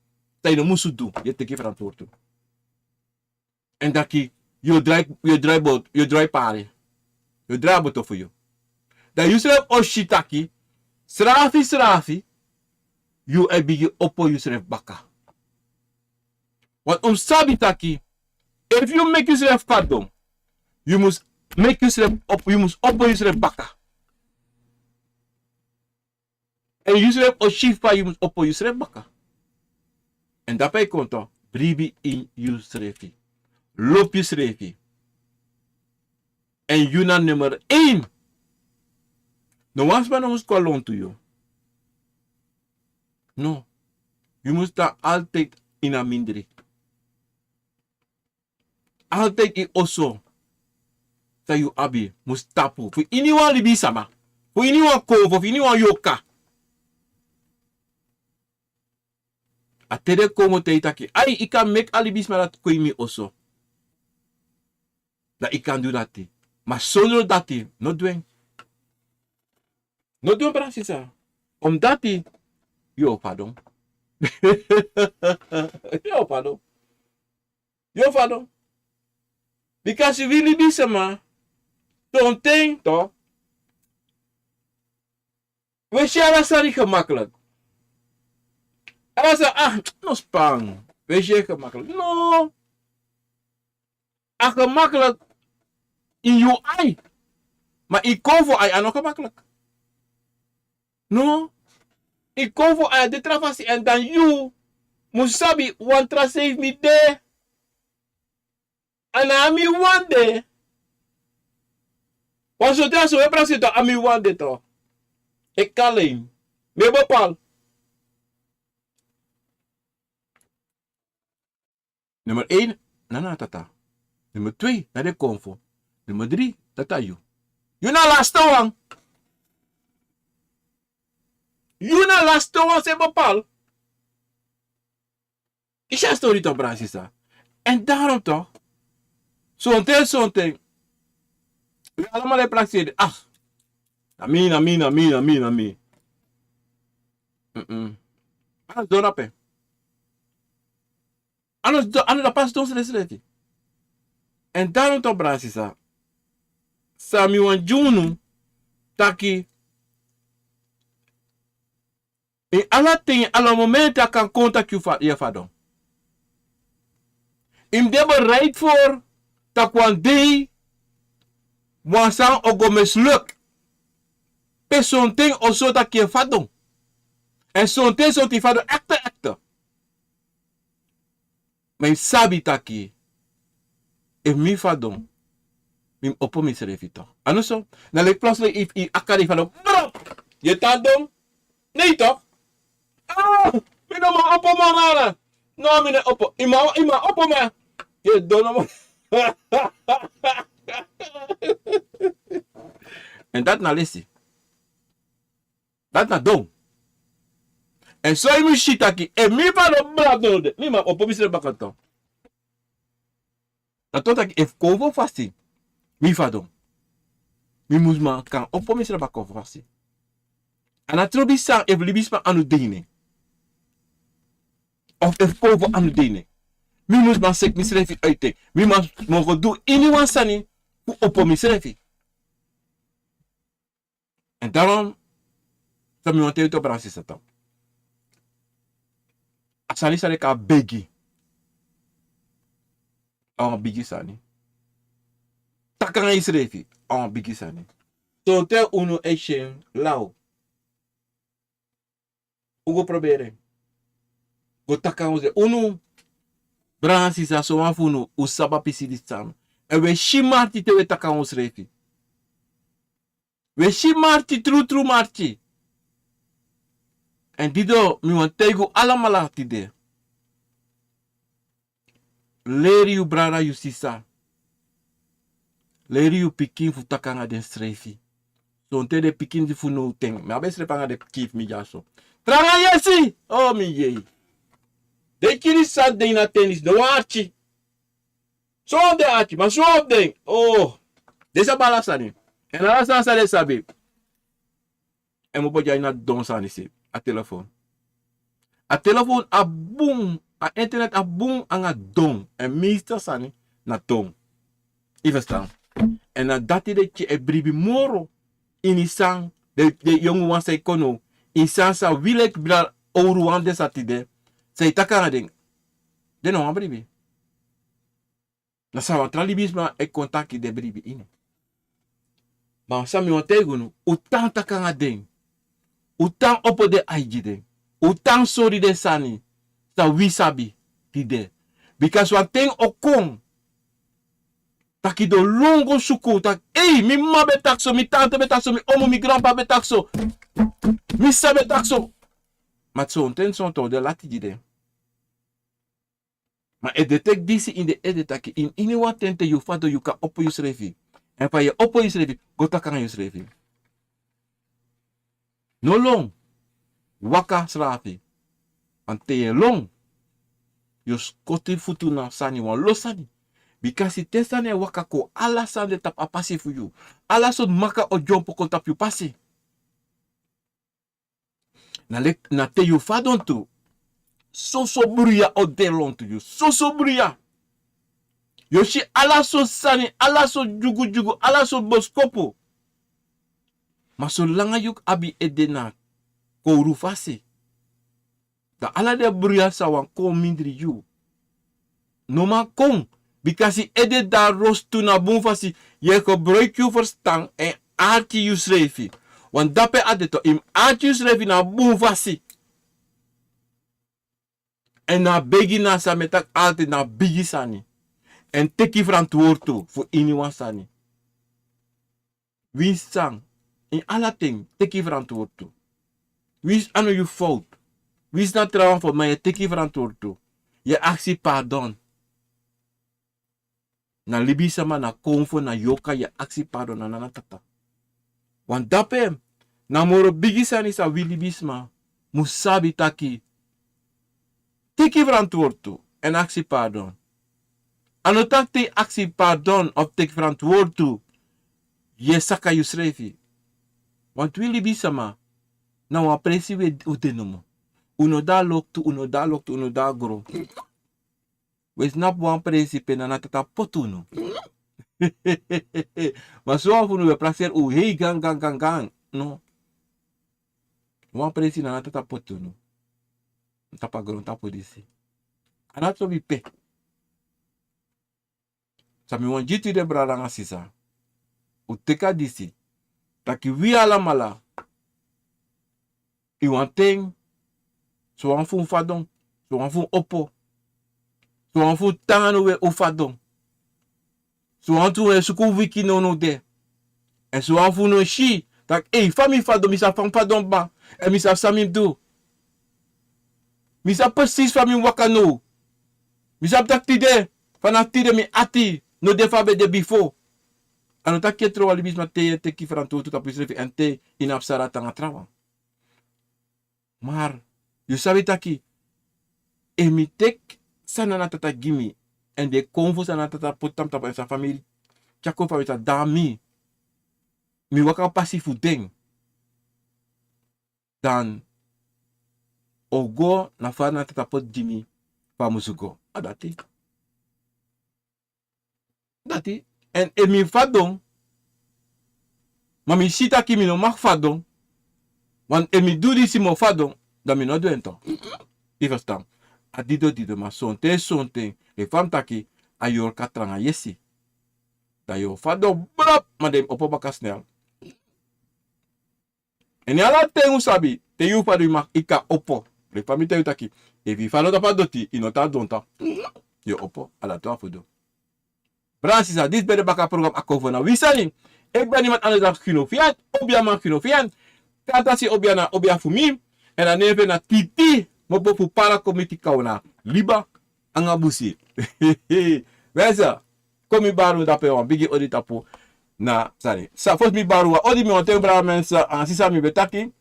San yu no musu du, yu e teki ferantwortu. En taki, yu o drai, yu o drai bot-, yu o drai pari. Yu o drai a boto fu yu. Dan yusrefi o si taki, srafi, srafi, yu e bigin opo yusrefi baka. Want un mus sabi taki, efu yu meki yusrefi fadon, yu mus meki yusrefi op-, yu mus opo yusrefi baka. En yusrefi o si fa yu mus opo yusrefi baka. En dape yu kon tu, bribi ini yusrefi. Lobi yusrefi. En yu na nummer één. No wan sma no mus kon lontu yu. No. Yu mus tan altijd ini a mindri. Altijd yu oso san yu abi mus tapu fu iniwan libisama, fu iniwan konfo, fu iniwan yoka. A te den kon mus taigi taki ai, yu kan meki a libisma dati kon ini mi oso. Dan yu kan du dati. Ma sondro dati no du en. No du en, brada sisa. Omdati yu o fadon. Yu o fadon. Yu o fadon. Bika wi libisma, sonten tu, wi e si ala sani gemaklik. Ala sani, ah, no span. Wi e si en gemaklik. No. A gemaklik ini yu ai. Ma ini konfo ai a no gemaklik. No. Ini konfo ai a de tra fasi, èn dan yu mus sabi wan tra seefi mi de. A no a mi wan de. Wan sortu a so wi e prakseri tu, a mi wan de tu. E kalein. Mi e bepal. Nummer één, na na tata. Nummer twee, na den konfo. Nummer drie, tata yu. Yu na laste wan. Yu na laste wan san e bepal. Yu si a stori tu, brada sisa. Èn daarom tu, sonten, sonten, wi alamala e prakseri. Ah, na mi, na mi, na mi, na mi, na mi. Mm-mm. A no sidon drape. A no sidon, a no drape, a sidon srefsrefi. Èn daarom tu, brada sisa, san mi wani gi unu taki, ini ala ten, ini ala momenti a kan kon taki yu fa-, yu e fadon. Yu mus de bereid voor taki wan dei wan sani o go misluk. Pe sonten o so taki yu e fadon. Èn sonten, sonten yu fadon ekte, ekte. Ma yu sabi taki, efu mi fadon, mi mus opo misrefi tu. A no so? Na leki plotseling yu, yu akari fadon, bro! Yu e tan don? Nee, toch? Ah, mi no man opo man nana. No, mi no opo. Yu man, yu man opo man. Yu e don no man. Èn dati na lesi. Dati na don. Èn so yu mus si taki, efu mi fadon, bra, no de, mi man opo misrefi baka tu. Na tu taki efu konfo fasi mi fadon, mi mus man kan opo misrefi baka konfo fasi. A no trobi san efu libisma anu de ini en. Of efu konfo anu de ini en. Mi mus man seki misrefi uiti en. Mi mus man go du iniwan sani fu opo misrefi. Èn daarom, san mi wani taigi yu tu, brada sisa, tu, a sani san den e kari begi, a wan bigi sani. Taki nanga yusrefi, a wan bigi sani. Sonten unu e si en law. Un go proberi en. Go taki nanga unsrefi. Unu, brada sisa, sowan fu unu, un sabi a pisi disi san. Èn un e si marki te un e taki nanga unsrefi. Un e si marki, trutru marki. Èn didon, mi wani taigi un alamala tide. Leri yu brada, yu sisa. Leri yu pikin fu taki nanga densrefi. Sonten den pikin di fu now ten. Mi abi srefi nanga den pikin fu mi dyaso. Tranga yesi! O mi yei. Den kiri san den na tenisi, no wan arki. Son fu den arki, ma son fu den, o, den sabi ala sani. Èn ala sani san den sabi. Èn mi opo dya ini a don sani se, a telefon. A telefon a bun, a internet a bun nanga don. Èn meeste sani na don. Yu ferstan? Èn na dati den e bribi moro ini san, den, den yongu wan san e kon now. Ini san san wi leki brada owru wan den sa tide. San yu taki nanga den. Den no wani bribi. Na san wan tra libisma e kon taki den bribi ini. Ma san mi wani taigi unu, un tan taki nanga den. Un tan opo den ai gi den. Un tan sori den sani san wi sabi tide. Bikasi wan ten o kon taki den o lon go suku, taki, ei, mi m'ma ben taki so, mi tante ben taki so, mi omu, mi granpa ben taki so, mi sisa ben taki so. Ma sonten sonten o de lati gi den. Ma efu den teki disi ini den ede taki ini wan ten te yu fadon yu kan opo yusrefi. Èn fa yu e opo yusrefi, go taki nanga yusrefi. No lon, waka srafi. Wan te yu e lon, yu o skoti futu na sani, wan lo sani. Bikasi te sani e waka kon, ala sani de tapu a pasi fu yu. Ala sortu maka o dyompo kon tapu yu pasi. Na leki na te yu fadon tu, soso bruya o de lontu yu, soso bruya. Yu o si ala sortu sani, ala sortu dyugudyugu, ala sortu boskopu. Ma solanga yu abi ede na kowru fasi, dan ala den bruya sa wani kon mindri yu. No man kon, bikasi ede de na rostu na bun fasi. Yu e gebruiki yu ferstan èn arki yusrefi. Wan dape a de tu, yu mus arki yusrefi na bun fasi. Èn na begi na san mi e taki altijd na bigi sani. Èn teki ferantwortu fu iniwan sani. Winsi san, ini ala ten teki ferantwortu. Winsi a no yu fowtu. Winsi na trawan fowtu, ma yu e teki ferantwortu. Yu e aksi pardon. Na libisma, na konfo, na yorka, yu e aksi pardon na Nana Tata. Wan dape na moro bigi sani san wi libisma mu sabi taki teki ferantwortu èn aksi pardon. A no taki te yu aksi pardon of teki ferantwortu yu e saka yusrefi. Want wi libisma na wan presi wi e, wi de nomo. Un no de na loktu, un no de na loktu, un no de na gron. Wi e snapu wan presi pe Nana Tata poti unu. Ma sowan fu unu wi e prakseri un hei gan gan gan gan. No. Wan presi Nana Tata poti unu tapu a grontapu disi. A no so wi pe. San mi wani gi tide brada nanga sisa, un teki a disi, taki wi alamala, ini wan ten, sowan fu un fadon, sowan fu un opo, sowan fu un tan na unu we un fadon. Sowan fu un e suku wiki nownow de. Èn sowan fu unu e si taki, ei, fa mi fadon, mi sabi fa mi fadon kba. Èn mi sabi san mi mus du. Mi sabi presis fa mi mus waka now. Mi sabi taki tide, fanafu tide mi ati no de fa a ben de bifo. A no taki yu e tron wan libisma te yu e teki ferantwortu tapu yusrefi èn te yu no abi sari nanga trawan. Maar yu sabi taki, efu mi teki san Nana Tata gi mi, èn den konfo san Nana Tata poti tapu tapu èn san famiri tyari kon fu a, mi sa de na mi, mi waka pasi fu den, dan o go na fa Nana Tata poti gi mi fa a musu go. A dati. Dati. Èn efu mi fadon, ma mi si taki mi no mag fadon, want efu mi du disi mi o fadon, dan mi no du en toch. Yu e ferstan? A dido dido, ma sonten sonten, leki fa mi taki, a yorka tranga yesi. Dan yu o fadon brap, ma den mus opo baka snel. Èn ini ala ten un sabi, te yu fadon yu mag, yu kan opo. Leki fa mi taigi yu taki, efu yu fadon tapu a doti, yu no tan na donta. Yu e opo, a dati wan fu du. Brada, sisa, disi ben de baka program Akomfo na wi sani. Efu ben iemand anders dan Gino Fian, obiaman Gino Fian. Kantasi obia na obia fu mi. Èn a nen fu en na Titi, mopo fu Para Komiti Kauna. Liba, anga busi. Wensa, kon mi bari un dape wan bigi odi tapu na sani. Sa fosi mi bari un wan odi, mi wani taigi brada, mensen, anga sisa, mi ben taki.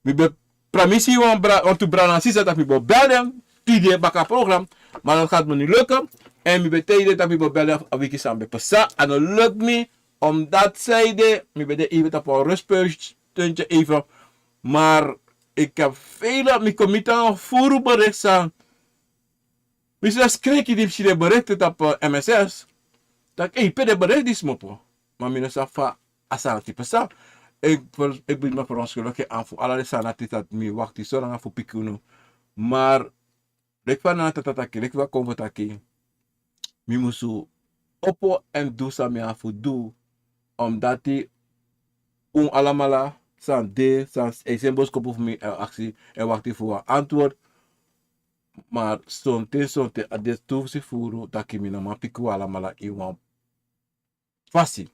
Mi ben pramisi wan bra-, wantu brada nanga sisa taki mi bo bel den tide baka program. Ma dat gaat me niet lukken. Èn mi ben taigi den taki mi bo bel den a wiki san ben pasa. A no lukt mi. Omdat zij de, mi ben de even tapu wan rustpuntje even. Maar ik heb vele, mi kon miti nanga furu bericht san. Mi si den skriki di mi si den berichten tapu M S S. Taki, ei, pe den bericht disi kmopo? Ma mi no sabi fa a sani dati pasa. Ik ver-, ik bied me verontschuldiging aan voor alle sani dati mi wakti so langa fu piki unu. Maar leki fa Nana Tata taki, leki fa Akomfo taki, mi musu opo èn du san mi abi fu du. Omdat un alamala san de, san e seni boskopu fu mi, e aksi, e wakti fu wan antwoord. Maar sonten sonten a de tu fu si furu taki mi no man piki un alamala ini wan fasi.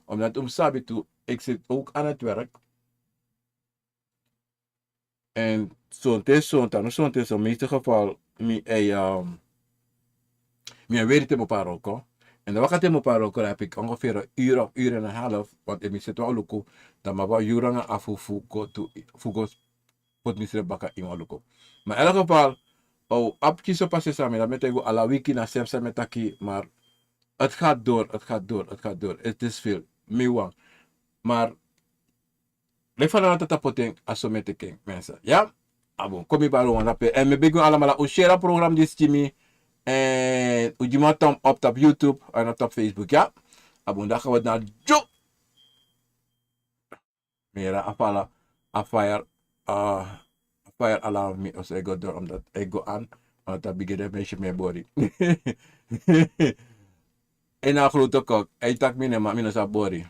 Omdat un sabi tu, ik zit ook aan het werk. En sonten, sonten, no sonten, so meeste geval, mi e, um, mi e weri te mi o paroko. En dan waka te mi o paroko, dan heb ik ongeveer een uur of uur en een half. Want efu mi seti wan luku, dan mi abi wan yuru nanga afu fu go tu, fu go poti mi srefi baka ini wan luku. Maar in elk geval, o abi kisi pasi san mi, dan mi e taigi un ala wiki na sem san mi e taki, maar het gaat door, het gaat door, het gaat door. Het is veel. Mi wan. Maar leki fa na tata poti en, a so mi e teki en, mensen. Ya? A bun, kon mi bari un wan dape. En mi e begi un alamala, un share a program disi gi mi. En un gi mi wan thumb up tapu YouTube en tapu Facebook, ya? A bun, dan gaan we naar Joe. Mi yere a fala, a fire, a fire alarm, mi o so e go door, omdat e go aan, omdat a bigin de meisje mi e bori. En a grote kok, a e taki mi nen, ma mi no sabi bori.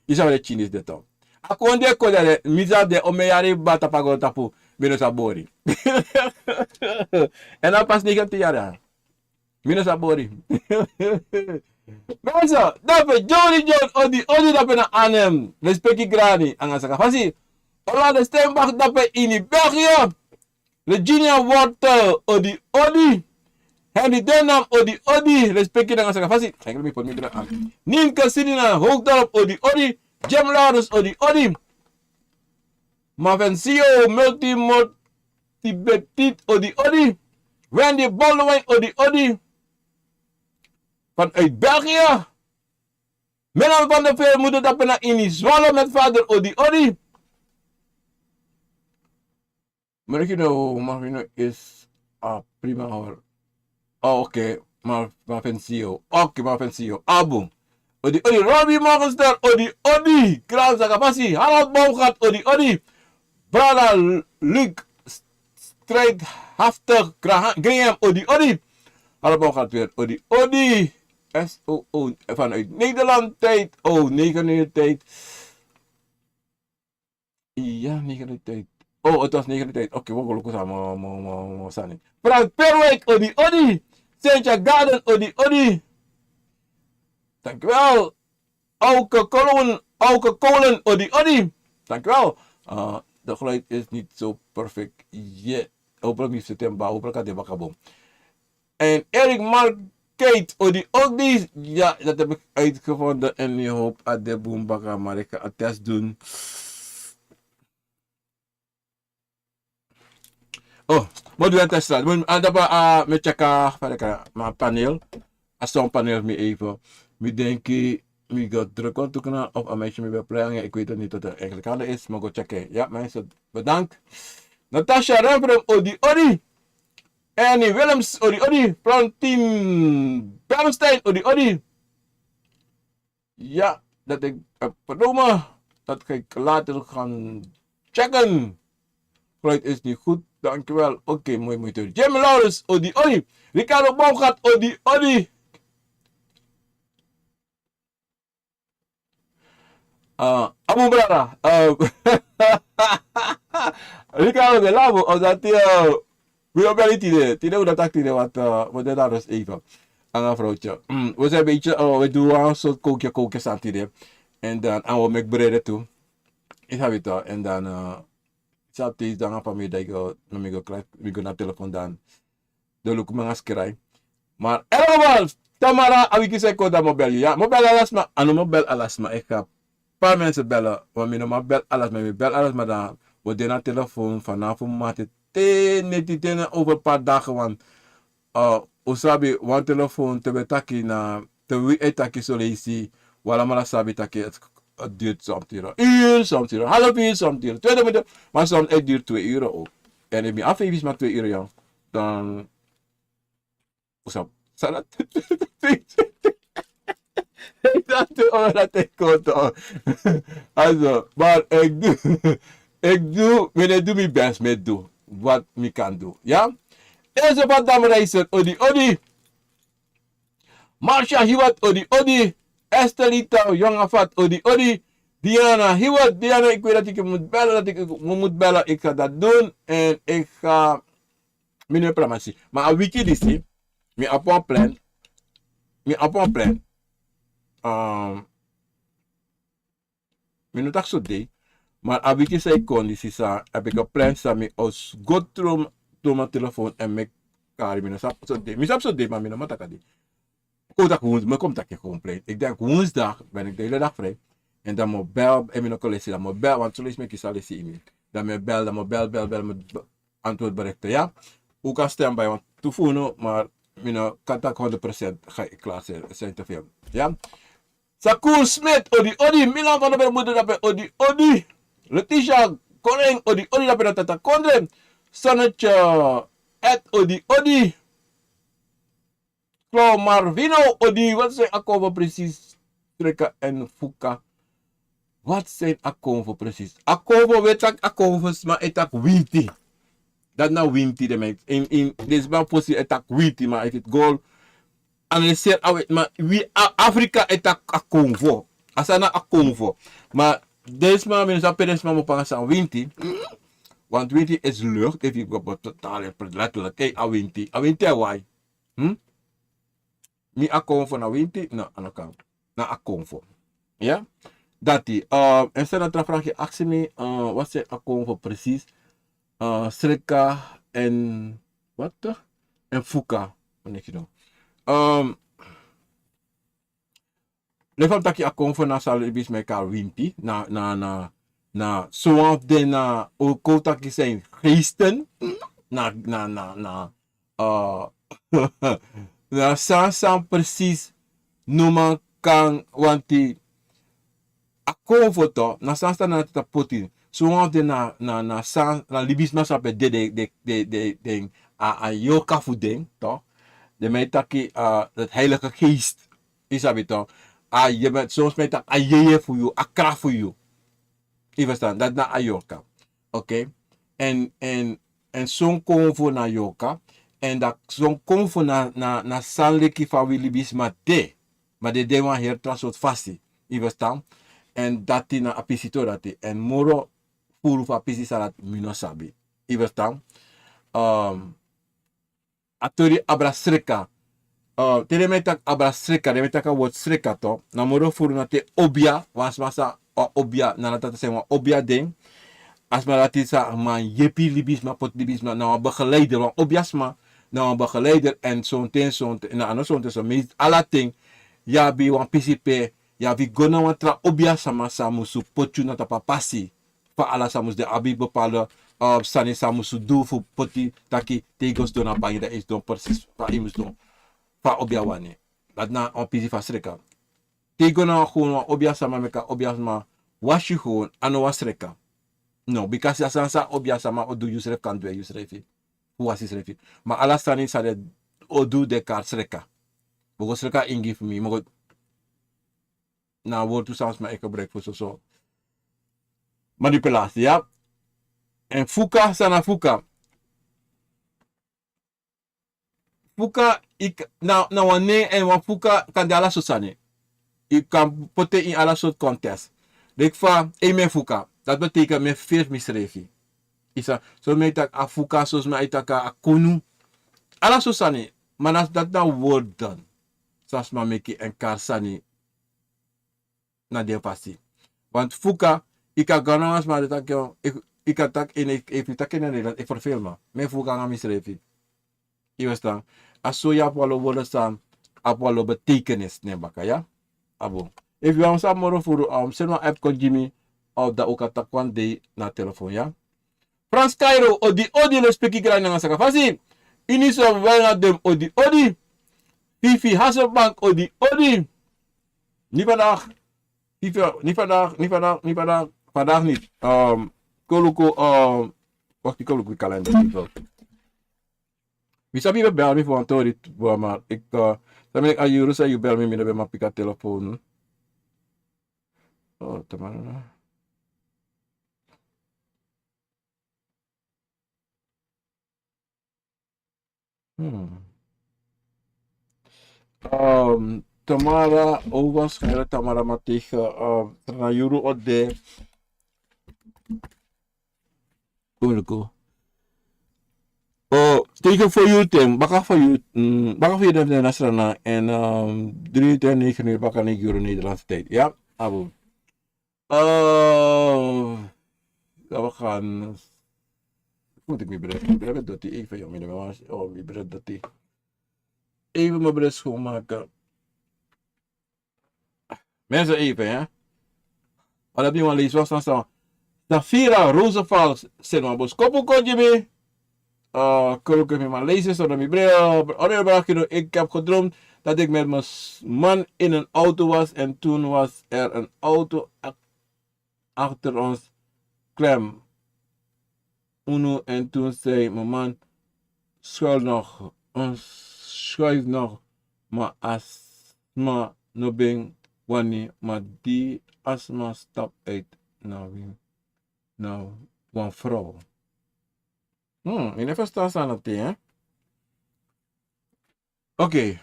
Yu sabi den Chinese de toch. A kon de kon de, mi sabi den, o mi yari baka tapu a grontapu, mi no sabi bori. En a pasi negentin yari. Mi no sabi bori. Mensen, dape Johnny John, odi, odi, dape na Arnhem. Respeki Grani, anga saka fasi. Orlando Steinbach, dape ini België. Virginia Wortel, odi, odi. Henry Denham, odi, odi. Respeki nanga saka fasi. Eigenlijk mi poti mi dra aan. Ninka Sidina, Hoogdorp, odi, odi. Jim Laurens, odi, odi. Mavencio, multi, multi, petit, odi, odi. Wendy Baldwin, odi, odi. Vanuit België. Menno van der Veer, moeder dape na ini Zwolle met vader, odi, odi. Marvino, Marvino is a prima hoor. Oh, oké. Mar, Marvensio. Oké, Marvensio. A bun. Odi, odi, Robbie Morgenster. Odi, odi. Grand Sagapasi. Harold Baumgart. Odi, odi. Brada Luc. Strijdhaftig. Graham. Odi, odi. Harold Baumgart weer. Odi, odi. S O O vanuit Nederland tijd. Oh, negen uur tijd. Ja, negen uur tijd. Oh, het was negen uur tijd. Oké, we gaan kijken samen. Mo, mo, mo, sani. Frank Perwijk, odi, odi. Sentia Garden, odi, odi. Dankjewel. Auke Kolen, Auke Kolen, odi, odi. Dankjewel. Uh, de geluid is niet zo perfect. Yeah. Hopelijk niet september, hopelijk gaat de bakabom. En Eric Market, odi, odi. Ja, dat heb ik uitgevonden. En ik hoop dat de boom baka, maar ik ga een test doen. Oh, mo du en test. Mo, a dapa, a, mi check a, fa den e kari, mi panel. A son panel mi even. Mi denki, mi go druk on tukuna of a meisje mi ben play anga, ik weet het niet wat er eigenlijk aan de is, maar go checken. Ja, mensen, bedankt. Natasha Renfro, odi, odi. Annie Willems, odi, odi. Plantin Bernstein, odi, odi. Ja, dat ik heb vernomen. Dat ga ik later gaan checken. Geluid is niet goed. Dankjewel. Oké, mooi, mooi. Jim Laurens, odi, odi. Ricardo Baumgart, odi, odi. Uh, Abu Brada. Uh, Ricardo de Labo, omdat hij, uh, we hebben niet idee. Tide, we dat tide, wat, uh, wat de daar is even. Anga vrouwtje. Mm, we zijn een beetje, uh, we doen een soort kookje, kookje staan tide. En dan, en we make brede toe. Is dat het al. En dan, uh, Sa tijds dan a famiri dan ik go, no mi go krijg, mi go na telefoon dan. Dan luku mi anga skrai. Maar in elk geval, tamara a wiki san e kon dan mi o bel yu, ya. Mi o bel ala sma, a no mi o bel ala sma, ik ga paar mensen bellen, want mi no man bel ala sma, mi bel ala sma dan, we de na telefoon, vanaf un maand, te, neti, te na over paar dagen, want Uh, un sabi, wan telefoon te ben taki na, te wi e taki so leisi, wi alamala sabi taki het, het duurt soms uren, uur, soms uren, half uur, soms uren, twintig minuten, maar soms het duurt twee uren ook. En efu mi afgeef is maar twee uren, ja, dan, un sabi, sa dat, dat is ook dat ik kon toch. Also, maar ik doe, ik doe, mi e du mi best, mi e du wat mi kan doen, ja? Enzo van Dam Reizen, odi, odi. Marcia Hiwat, odi, odi. Estelita Yongafat, odi, odi. Diana Hiwat, Diana, ik weet dat ik je moet bellen, dat ik je moet bellen. Ik ga dat doen. En ik ga, mi no e plan, maar a wiki disi, mi abi wan plan. Mi abi wan plan. Um, Mi no taki so dei. Maar a wiki san e kon disi san heb ik een plan san mi o go tru, tru mi telefoon en mi e kari, mi no sabi so de, mi sabi so de, maar mi no man taki a de. Kon taki woensdag, mi kon taki gewoon plan. Ik denk woensdag ben ik de hele dag vrij. En dan mi o bel, en mi no kan lesi, dan mi o bel, want soms mi e kisi a lesi email. Dan mi o bel, dan mi o bel, bel, bel, mi o antwoord berichten, ja. U kan stem bij, want tu fu unu, maar mi no kan taki honderd procent ga ik klaar zijn, er zijn te veel. Ja. Sakur Smith, odi, odi, Milan van der Berg, moeder dape, odi, odi. Letitia Koning, odi, odi, dape na tata Kondre. Sonnetje, Ed, odi, odi. Klo Marvino, odi, wat zijn akomfo precies? Treka en fuka. Wat zijn akomfo precies? Akomfo, we taki akomfo, sma e taki winti. Dat na winti, de men. In, in, deze man fosi e taki winti, maar het goal. Analyseer awe, maar wie A-, Afrika e taki akomfo. A sani na akomfo. Maar deze man, mi no sabi pe den sma mu panga san winti. Want winti is lucht, efu yu go totaal letterlijk. Kijk, a winti. A winti e wai. Hm? Mi akomfo na winti? No, a no kan. Na akomfo. Ja? Dati. Eh, en sani na tra vraag yu aksi mi, eh, wat zijn akomfo precies? Eh, sreka en, wat? En fuka. Wat denk je nou? Ehm, Leki fa mi taki akomfo na san libisma e kari winti, na, na, na, na sowan fu den na, o kon taki zijn geesten, na, na, na, na, eh, na san san precies no man kan wanti akomfo to, na san san na tata poti. Sowan fu den na, na, na san, na libisma san pe de, de, de, de, de, den, a, a yorka fu den, to. Den mi e taki, eh, het Heilige Geest. Yu sabi to. A, yu ben, soms mi e taki a yeye fu yu, a kracht fu yu. Yu verstaan, dat na a yorka. Oké. En, en, en son kon fu na yorka. En dat son kon fu na, na, na san leki fa wi libisma de. Maar den de wan heri tra sort fasi. Yu verstaan. En dati na a pisi to dati. En moro furu fu a pisi san dati mi no sabi. Yu verstaan. Ehm, a tori abra sreka. Eh, te den mi e taki abra sreka, den mi e taki a word sreka to. Na moro furu na te obia, wan sma san, a obia, na na tata san wan obia den. A sma dati san man yepi libisma, poti libisma, na wan begeleider, wan obia sma, na wan begeleider, en sonten, sonten, na a no sonten, so meest ala ten, yu abi wan pisi pe, yu abi go na wan tra obia sama san musu poti yu na tapu a pasi. Fa ala san musu de, abi bepaalde, eh, sani san musu du fu poti taki te yu go sidon na bangi dan yu sidon precies fa yu musu du. Fa obia wani. Dati na wan pisi fu a sreka. Te yu go na wan gewoon wan obia sama meki a obia sama wasi yu gewoon, a no wan sreka. No, bika a sani san obia sama o du, yusrefi kan du en yusrefi. Fu wasi yusrefi. Ma ala sani san den o du den kari sreka. Mi o go sreka ingi fu mi, mi o go na a wortu san sma e gebruik fu soso manipulatie, ya. En fuka, san na fuka? Fuka, yu k-, na, na wan nen, en wan fuka kan de ala sortu sani. Yu kan poti en ini ala sortu contest. Leki fa, ei, mi e fuka. Dati betekent mi e feri misrefi. Yu sa, so mi e taki a fuka, so sma e taki a kunu. Ala sortu sani. Ma na, dati na worden san sma meki en kari sani na den fasi. Want fuka, yu kan go na wan sma, den taki, yu, yu kan taki en, efu yu taki en na Nederlands, yu verveel mi. Mi e fuka nanga misrefi. Yu verstaan? A so yu abi wan lo worden san abi wan lo betekenis na en baka, ya? A bun. Efu yu wani sabi moro furu, um, seni wan app kon gi mi, of dan un kan taki wan dei na telefon, ya? Frans Cairo, odi, odi, respeki, grani nanga saka fasi. Ini so wijna dem, odi, odi. Fifi Hasselbank, odi, odi. Niet vandaag. Fifi, niet vandaag, niet vandaag, niet vandaag. Vandaag niet. Ehm, kon luku, ehm, wacht, kon luku kalender. Mi sabi yu bel mi fu wan tori, maar ik, eh, dan ben ik aan Jerusa, yu bel mi, mi no ben man pika telefoon. Oh, tamara. Hmm. Ehm, Tamara, overschrijven Tamara maar tegen, ehm, Trana Yuru Ode. Kon luku. Oh, tegen voor jullie ten, baka voor jullie, mm, baka voor jullie ten na Srana en, ehm, drie ten negen uur baka negen uur Nederlandse tijd. Ja, abu. Eh, Dan we gaan. Moet ik mijn bril, mijn bril doti even, joh. Mijn bril, oh, mijn bril doti. Even mijn bril schoonmaken. Mensen, even, hè. Wat heb je maar lezen? Wat staan staan? Safira Roosevelt, seni wan boskopu kon gi mi. Uh, kruke mi man lezen, so dan mi bril. Orde brakino, ik heb gedroomd dat ik met mijn s- man in een auto was en toen was er een auto ach- achter ons klem unu en toen zei mijn man: "Schuil nog, ons schuif nog, maar asma no ben wani, maar die asma stap uit naar wie, naar wan vrouw." Hmm, mi no verstaan sani dati, hè? Oké,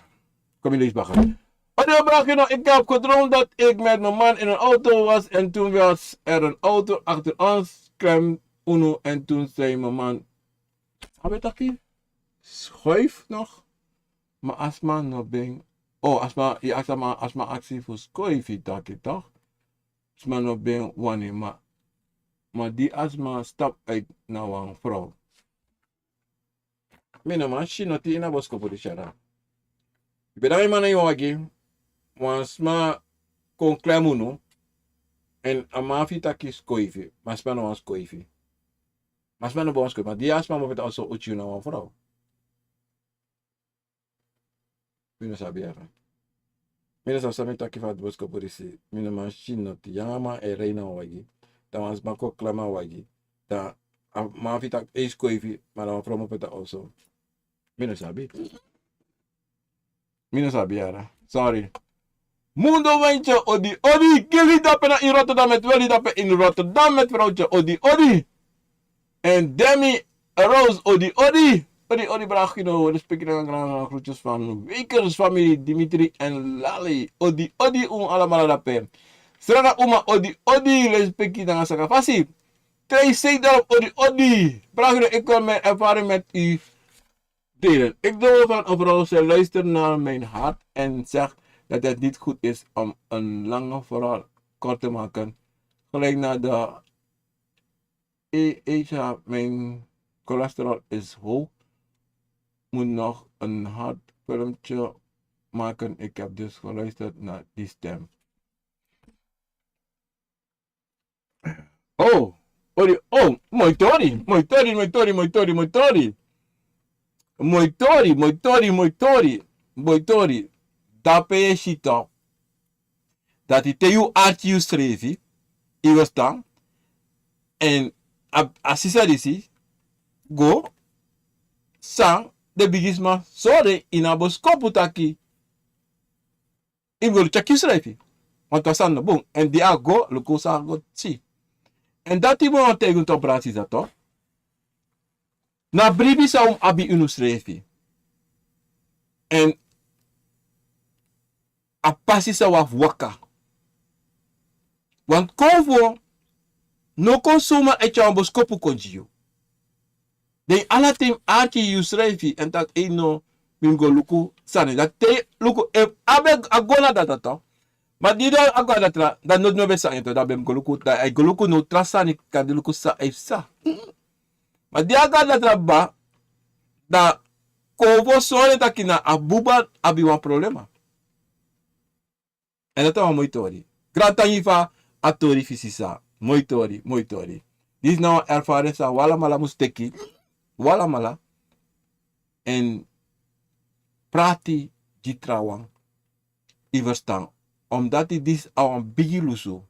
kom in deze bagger. Ode brakino, ik heb gedroomd dat ik met mijn man in een auto was en toen was er een auto achter ons klem unu en toen zei mijn man: "Abi taki schuif nog, maar asma no ben." Oh, asma, je asma, asma actie voor schuif, taki toch? Asma no ben wani, maar, maar die asma stap uit naar een vrouw. Mi no man si noti ini a boskopu disi ya. Yu ben de nanga yu man na yu wagi, wan sma kon klem unu, èn a man fu yu taki skoifi, ma a sma no wani skoifi. Ma a sma no ben wani skoifi, ma di a sma mu feti a oso uti yu na wan frow. Mi no sabi yara. Mi no sabi san mi taki fu a boskopu disi. Mi no man si noti. Yu nanga a man e rei na wan wagi. Dan wan sma kon klem a wagi. Dan a man fu yu taki e skoifi, ma dan wan frow mu feti a oso. Mi no sabi. Mi no sabi yara. Sorry. Mundo Wentje, odi odi. Gili dape na in Rotterdam met Willy dape in Rotterdam met vrouwtje, odi odi. En Demi Rose, odi odi. Odi odi, bragino, respecti nanga gran groetjes van Wekers, familie Dimitri en Lali. Odi odi un alamala dape. Srana Uma, odi odi, respecti nanga saka fasi. Trei Seidorf, odi odi. Bragino, ik wil mijn ervaring met u delen. Ik droom van een vrouw, zij luistert naar mijn hart en zegt dat het niet goed is om een lange verhaal kort te maken. Gelijk na de E H, mijn cholesterol is hoog. Moet nog een hartfilmpje maken. Ik heb dus geluisterd naar die stem. Oh, odi, oh, moi tori, moi tori, moi tori, moi tori, moi tori. Moi tori, moi tori, moi tori, moi tori. Dape yu e si tok. Dati te yu arki yusrefi, yu e stan. Èn a, a sisa disi go san den bigisma sori ini a boskopu taki yu mus go tyeki yusrefi. Want a sani no bun. Èn di a go luku san a go si. Èn dati mi wani taigi un tok, brada, sisa, tok. Na bribi san un abi ini unsrefi. Èn a pasi san un abi fu waka. Want konfo no kon suma e tyari wan boskopu kon gi yu. Den ala ten arki yusrefi èn taki: "Ei no, mi mus go luku sani." Dati te luku, efu a ben a go na data tok. Ma di den a go na data, dan no, no ben sani tok, dan ben mus go luku, dan a e go luku now tra sani, kan di luku san a e psa. Ma di a go na data kaba, dan konfo sori en taki na a buba abi wan problema. Èn dati a wan moi tori. Grantangi fu a tori fu sisa. Moi tori, moi tori. Disi na wan ervaring san un alamala mus teki. Un alamala. Èn prati gi trawan. Yu e ferstan. Omdati disi a wan bigi lusu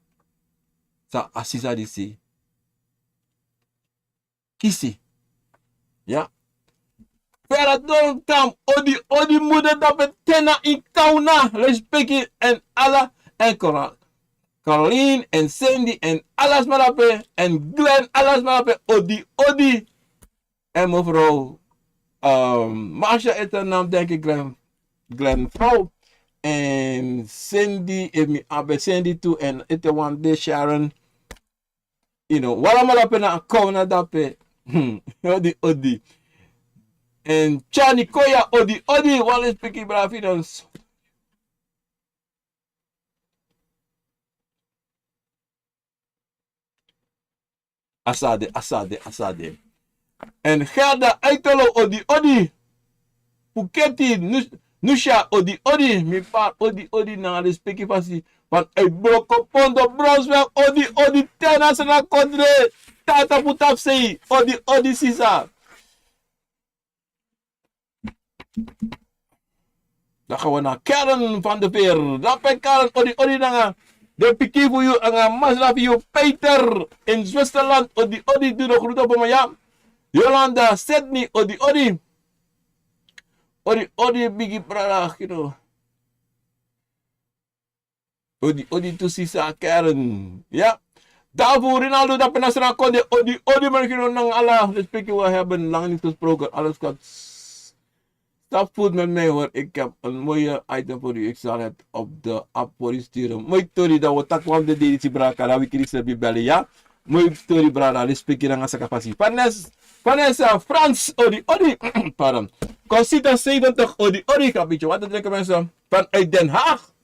san a sisa disi kisi. Ya. Perdon, Tam, odi odi, moeder dape, Tena in Kauna, respecti, èn ala, èn Cora-, Caroline, èn Sandy, èn ala sma dape, èn Glenn, ala sma dape, odi odi. Èn mevrouw, ehm, Marcia ete naam, denk ik, Glenn, Glenn vrouw. Èn Sandy, efu mi abi Sandy tu, èn ete wan de Sharon. You know, un alamala dape na Kauna dape. Hmm, odi odi. Èn Chani Koya, odi odi, wan respecti, brada fu yu. Asade, asade, asade. En Gerda Eitelo, odi, odi. Puketi, Nus-, Nusha, odi, odi. Mi pari, odi, odi, nanga lespeki fasi. Vanuit Brokopondo, Brownsweg, odi, odi, te na Sranan Kondre. Tata fu Tapsei, odi, odi, sisa. Dan gaan we naar Karen van de Veer. Dape Karen, odi, odi, nanga den pikin fu yu, nanga masra fu yu, Peter in Zwitserland, odi, odi, doe de groeten voor me, ja. Jolanda, Sydney, odi, odi. Odi, odi, bigi brada, you know. Odi, odi, tu sisa Karen. Ja. Daarvoor Rinaldo, dape na Sranan Kondre, odi, odi, maar you know, nanga ala respect, we hebben lang niet gesproken. Alles gaat stap goed met mij, hoor. Ik heb een mooie item voor u. Ik zal het op de app voor u sturen. Moi tori, dan we taki wan de dei disi, brada, dan we kiri sebi beli, ja. Moi tori, brada, respect, nanga saka fasi. Vanessa, Vanessa Frans, odi, odi. Pardon. Conchita zeventig, odi, odi. Kapitje water drinken, mensen. Vanuit Den Haag.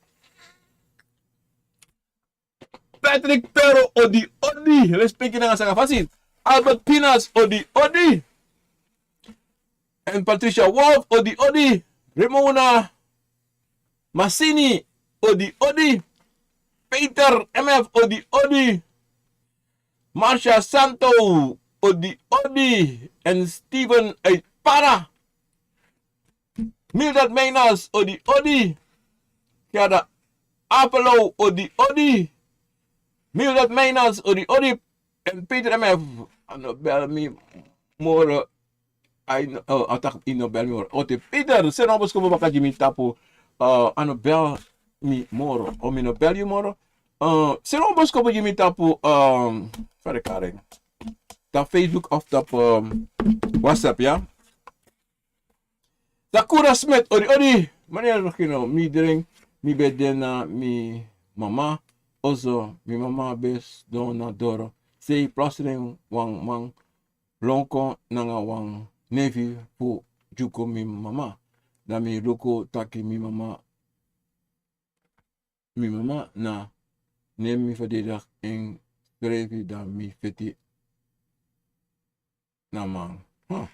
Patrick Pero, odi, odi. Respect, nanga saka fasi. Albert Pinas, odi, odi. En Patricia Wolf, odi, odi. Ramona Massini, odi, odi. Peter M F, odi, odi. Marcia Santo, odi, odi. En Steven uit Para. Mildred Meinas, odi, odi. Kiada Apelo, odi, odi. Mildred Meinas, odi, odi. En Peter M F, a no bel mi moro. Ai no, oh, a taki a no bel mi moro. Ote Peter, seni wan boskopu baka gi mi tapu, uh, a no bel mi moro. O mi no bel yu moro. Uh, seni wan boskopu gi mi tapu, um, fere kare. Tapu Facebook of tapu, um, WhatsApp, ya. Sakura Smith, odi, odi. Meneer Rugino, mi dringi, mi ben de na mi mama oso, mi mama ben sidon na doro. Sei plotseling wan man lon kon nanga wan nefi fu dyuku mi mama. Dan mi luku taki mi mama, mi mama na nen mi ferdedig en srefi, dan mi feti na man. Huh.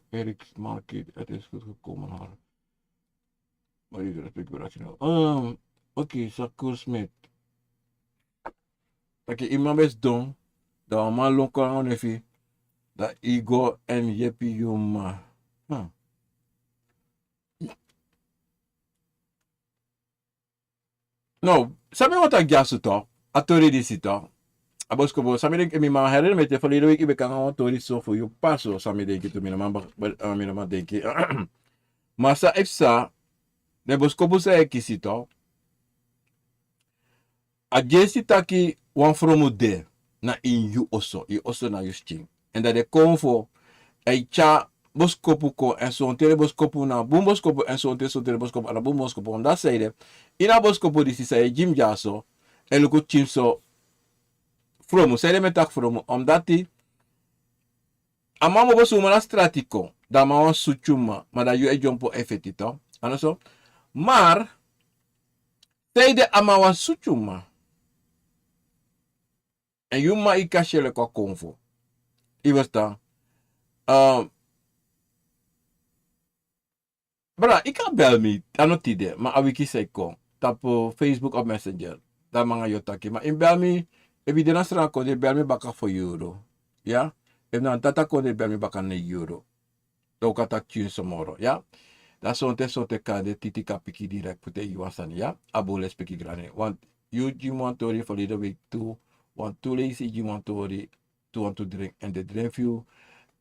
Eric Market, het is goed gekomen, hoor. Maar die respect voor Rachel. Ehm, oké, Sakur Smith. Oké, iemand is dom. Dan man lon kon nanga nefi. Dan i go en yepi yu mama. Huh. No, san mi wani taki dyaso tu, a tori disi tu. A boskopu, san mi denki, mi man heri mi ete verleden week, i ben kon nanga wan tori so fu yu paso, san mi denki tu, mi no man ba-, ba-, eh, mi no man denki. Ma san e psa, den boskopu san e kisi tu. A dyesi taki wan fromu de na ini yu oso, yu oso na yu skin. En dan den konfo e tyari boskopu kon, en sonten den boskopu na bun boskopu, en sonten, sonten den boskopu a no bun boskopu. Omdat sanede, ini a boskopu disi san yu e gi mi dyaso, e luku pikinso fromu. Sanede mi e taki fromu? Omdati a man mu bosi uman na strati kon, dan a man wani sutu yu mama, ma dan yu e dyompo e feti tu. A no so? Maar, sanede a man wani sutu yu mama. En yu mama e kasi en leki wan konfo. I ferstan? Ehm, brada, i kan bel mi, a no tide, ma a wiki san e kon, tapu Facebook of Messenger. Dan mi nanga yu o taki. Ma i mus bel mi, efu i de na Sranan Kondre, bel mi baka fu yuru. Ya? Efu na Tata Kondre, bel mi baka na yuru. Dan un kan taki pikinso moro, ya. Dan sonten, sonten kande titi kan piki direct fu taigi yu wan sani, ya. A bun, lespeki grani. Want yu gi mi wan tori verleden week tu, want tu leisi i gi mi wan tori, tu wantu dringi, en den dringi fu yu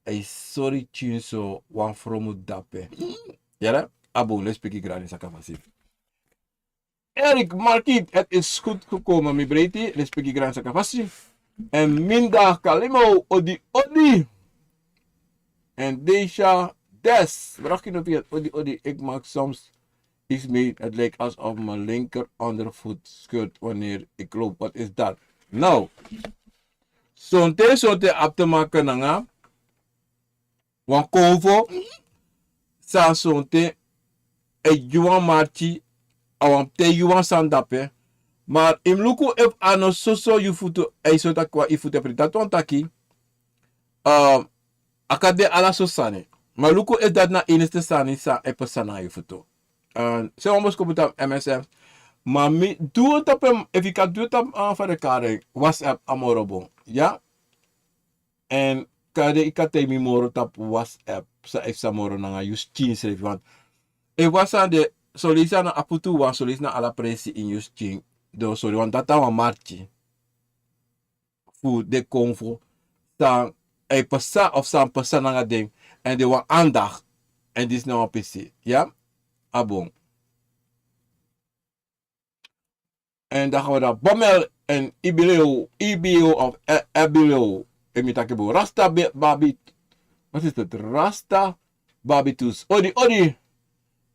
e sori pikinso wan fromu dape. Yere? A bun, lespeki grani, saka fasi. Erik Markiet, het is goed gekomen, mi breiti, lespeki grani, saka fasi. En Minda Kalimo, odi, odi. En Deisha Des, braki no fiat, odi, odi, ik maak soms iets mee. Het lijkt alsof mijn linker ondervoet scheurt wanneer ik loop. Wat is dat? Nou, sonten, sonten abi te maken nanga wan konfo, san sonten e gi wan marki, a wan taigi wan sani dape. Ma yu mus luku efu a no soso yu futu, a e sori taki wan yu futu e priti. Dati wan taki, um, a kan de ala so sani. Ma luku efu dati na enigste sani san e pasa nanga yu futu. En se wan boskopu tapu M S F. Ma mi du en tapu, efu yu kan du en tapu, uh, fa den kari en, WhatsApp, a moro bun. Ya? En kande yu kan taigi mi moro tapu WhatsApp, san efu san moro nanga yu skin srefi. Want efu wan sani de, son leisi a no abi tu wan, son leisi na ala presi ini yu skin. Dus sorry, want dati na wan marki fu den konfo san e pasa of san pasa nanga den, èn den wani andacht. Èn disi na wan pisi, ya? A bun. En dan gaan we naar Bommel en Ibileo, Ibio of E-, Ebileo. En mi taki bo Rasta Be-, Babi. Wat is het? Rasta Babitus. Odi, odi.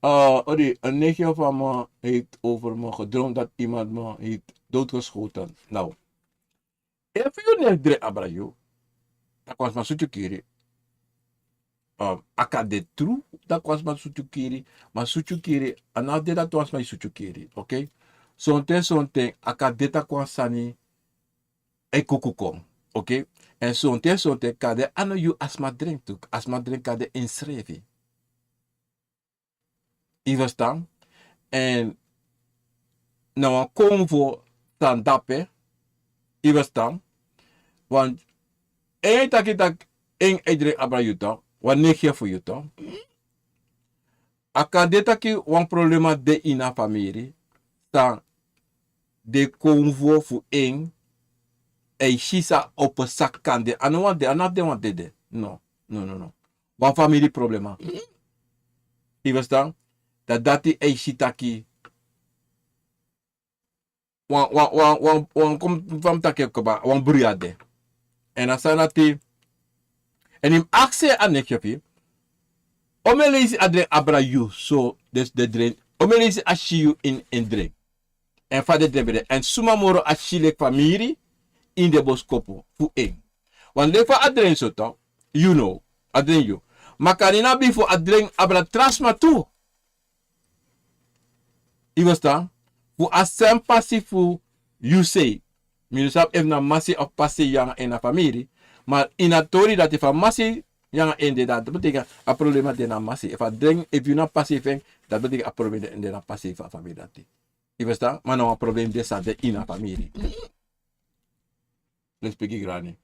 Eh, odi, een nichtje van me heeft over me gedroomd dat iemand me heeft doodgeschoten. Nou, efu yu no e dringi abra yu, dan kon sma sutu kiri. Um, a kan de tru, dan kon sma sutu kiri. Ma sutu kiri, a no de dati wan sma e sutu kiri, oké? Sonten, sonten, a kan de taki wan sani e kuku kon, oké? En sonten, sonten, kan de a no yu a sma dringi tu, a sma dringi kan de ensrefi. Yu ferstan? En na wan konfo san dape. Yu ferstan? Want en taki taki en e dringi abra yu tu, wan nichtje fu yu tu. A kan de taki wan problema de ini a famiri, san den konfo fu en e si san opo saki kan de. A no wan de, a no abi de wan dede. No, no, no, no. Wan famiri problema. Yu ferstan? Dan dati e si taki wan, wan, wan, wan, wan, kon fa mi taki en kaba, wan bruya de. En a sani dati, en yu mus aksi a nichtje fu yu, omeni leisi a dringi abra yu so, dus den dringi, omeni leisi a si yu ini en dringi. En fa den dringi ben de. En suma moro a si leki famiri ini den boskopu fu en. Want leki fa a dringi so tu, yu no, a dringi yu. Ma kande na bifo a dringi abra tra sma tu. Yu ferstan? Fu a sen pasi fu yu sei. Mi no sabi efu na masi of pasi yu nanga en na famiri. Ma ini a tori dati, efu a masi yu nanga en de, dati betekent a problema de na masi. Efu a dringi, efu yu na pasi fu en, dati betekent a problema de, de na pasi fu a famiri dati. Yu ferstan? Ma na wan problema de san de ini a famiri. Respeki grani.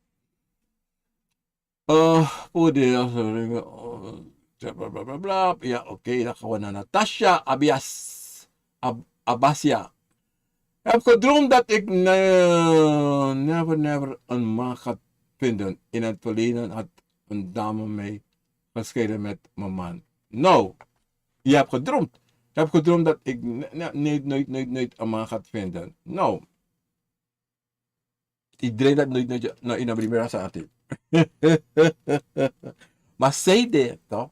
Eh, voor de, eh, bla, bla, bla, bla, bla. Ya, oké, dan gaan we naar Natasha Abias. Ab-, Abasia. Heb gedroomd dat ik ne-, never, never een man ga vinden. In het verleden had een dame mij gescheiden met mijn man. Nou, je hebt gedroomd. Je hebt gedroomd dat ik ne-, ne-, nooit, nooit, nooit, nooit een man ga vinden. Nou, yu dringi dati noiti, noiti, no, yu no bringi mi na sani ati. Ma sei de, toch?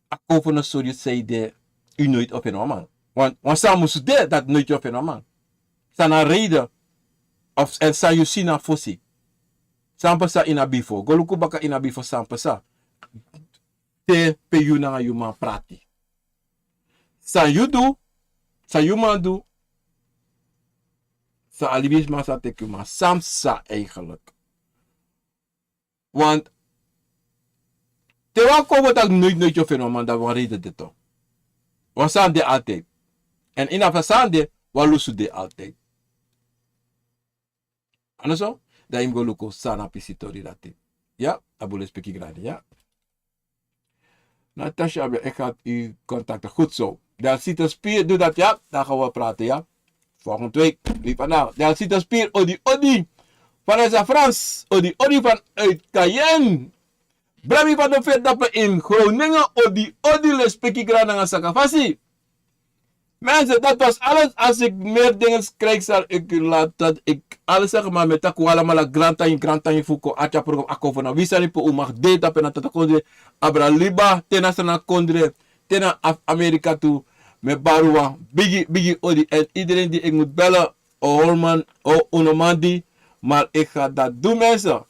A kon fu no sori yu sei de, yu noiti o feni wan man. Wan, wan sani musu de, dati noiti o feni wan man. San na reden, of, èn san yu si na fosi. San pasa ini a bifo. Go luku baka ini a bifo san pasa. Te pe yu nanga yu man prati. San yu du, san yu man du, san a libisma sa teki yu man, san psa eigenlijk. Want te wan kon taki noiti, noiti yu o feni wan man, dan wan reden de toch. Wan sani de altijd. Èn ini a fa sani de, wan lusu de altijd. A no so? Dan yu mus go luku san na pisi tori dati. Ya, a bun, lespeki grani, ya. Natasha, heb je echt gehad uw contacten. Goed zo. Delsita Spier, doe dat, ja. Dan gaan we praten, ja. Volgende week. Wie vandaag. Delsita Spier, odi, odi. Vanessa Frans, odi, odi vanuit Cayenne. Brami van de Veerdappe in Groningen, odi, odi, lespeki grani nanga saka fasi. Mensen, dat was alles. Als ik meer dingen krijg, zal ik u laten. Ik alles zeggen, maar met Takuala Mala, Grantangi, Grantangi Fuko, Atya Program, Akofona, Wisani Po, u mag data pena Tata Kondre, Abra Liba, Tena Sana Kondre, Tena Af Amerika toe, met Barua, Biggie, Biggie Odi. En iedereen die ik moet bellen, O Holman, O Unomandi, maar ik ga dat doen, mensen.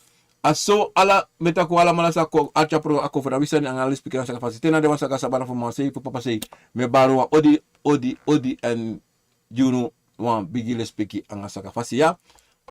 A so ala mi e taki un alamala sa kon, a tyapro a kon fu na wi sani anga lespeki anga saka fasi. Te na den wan saka sabana fu mamasei fu papasei, mi e bari un wan odi, odi, odi, èn gi unu wan bigi lespeki anga saka fasi ya.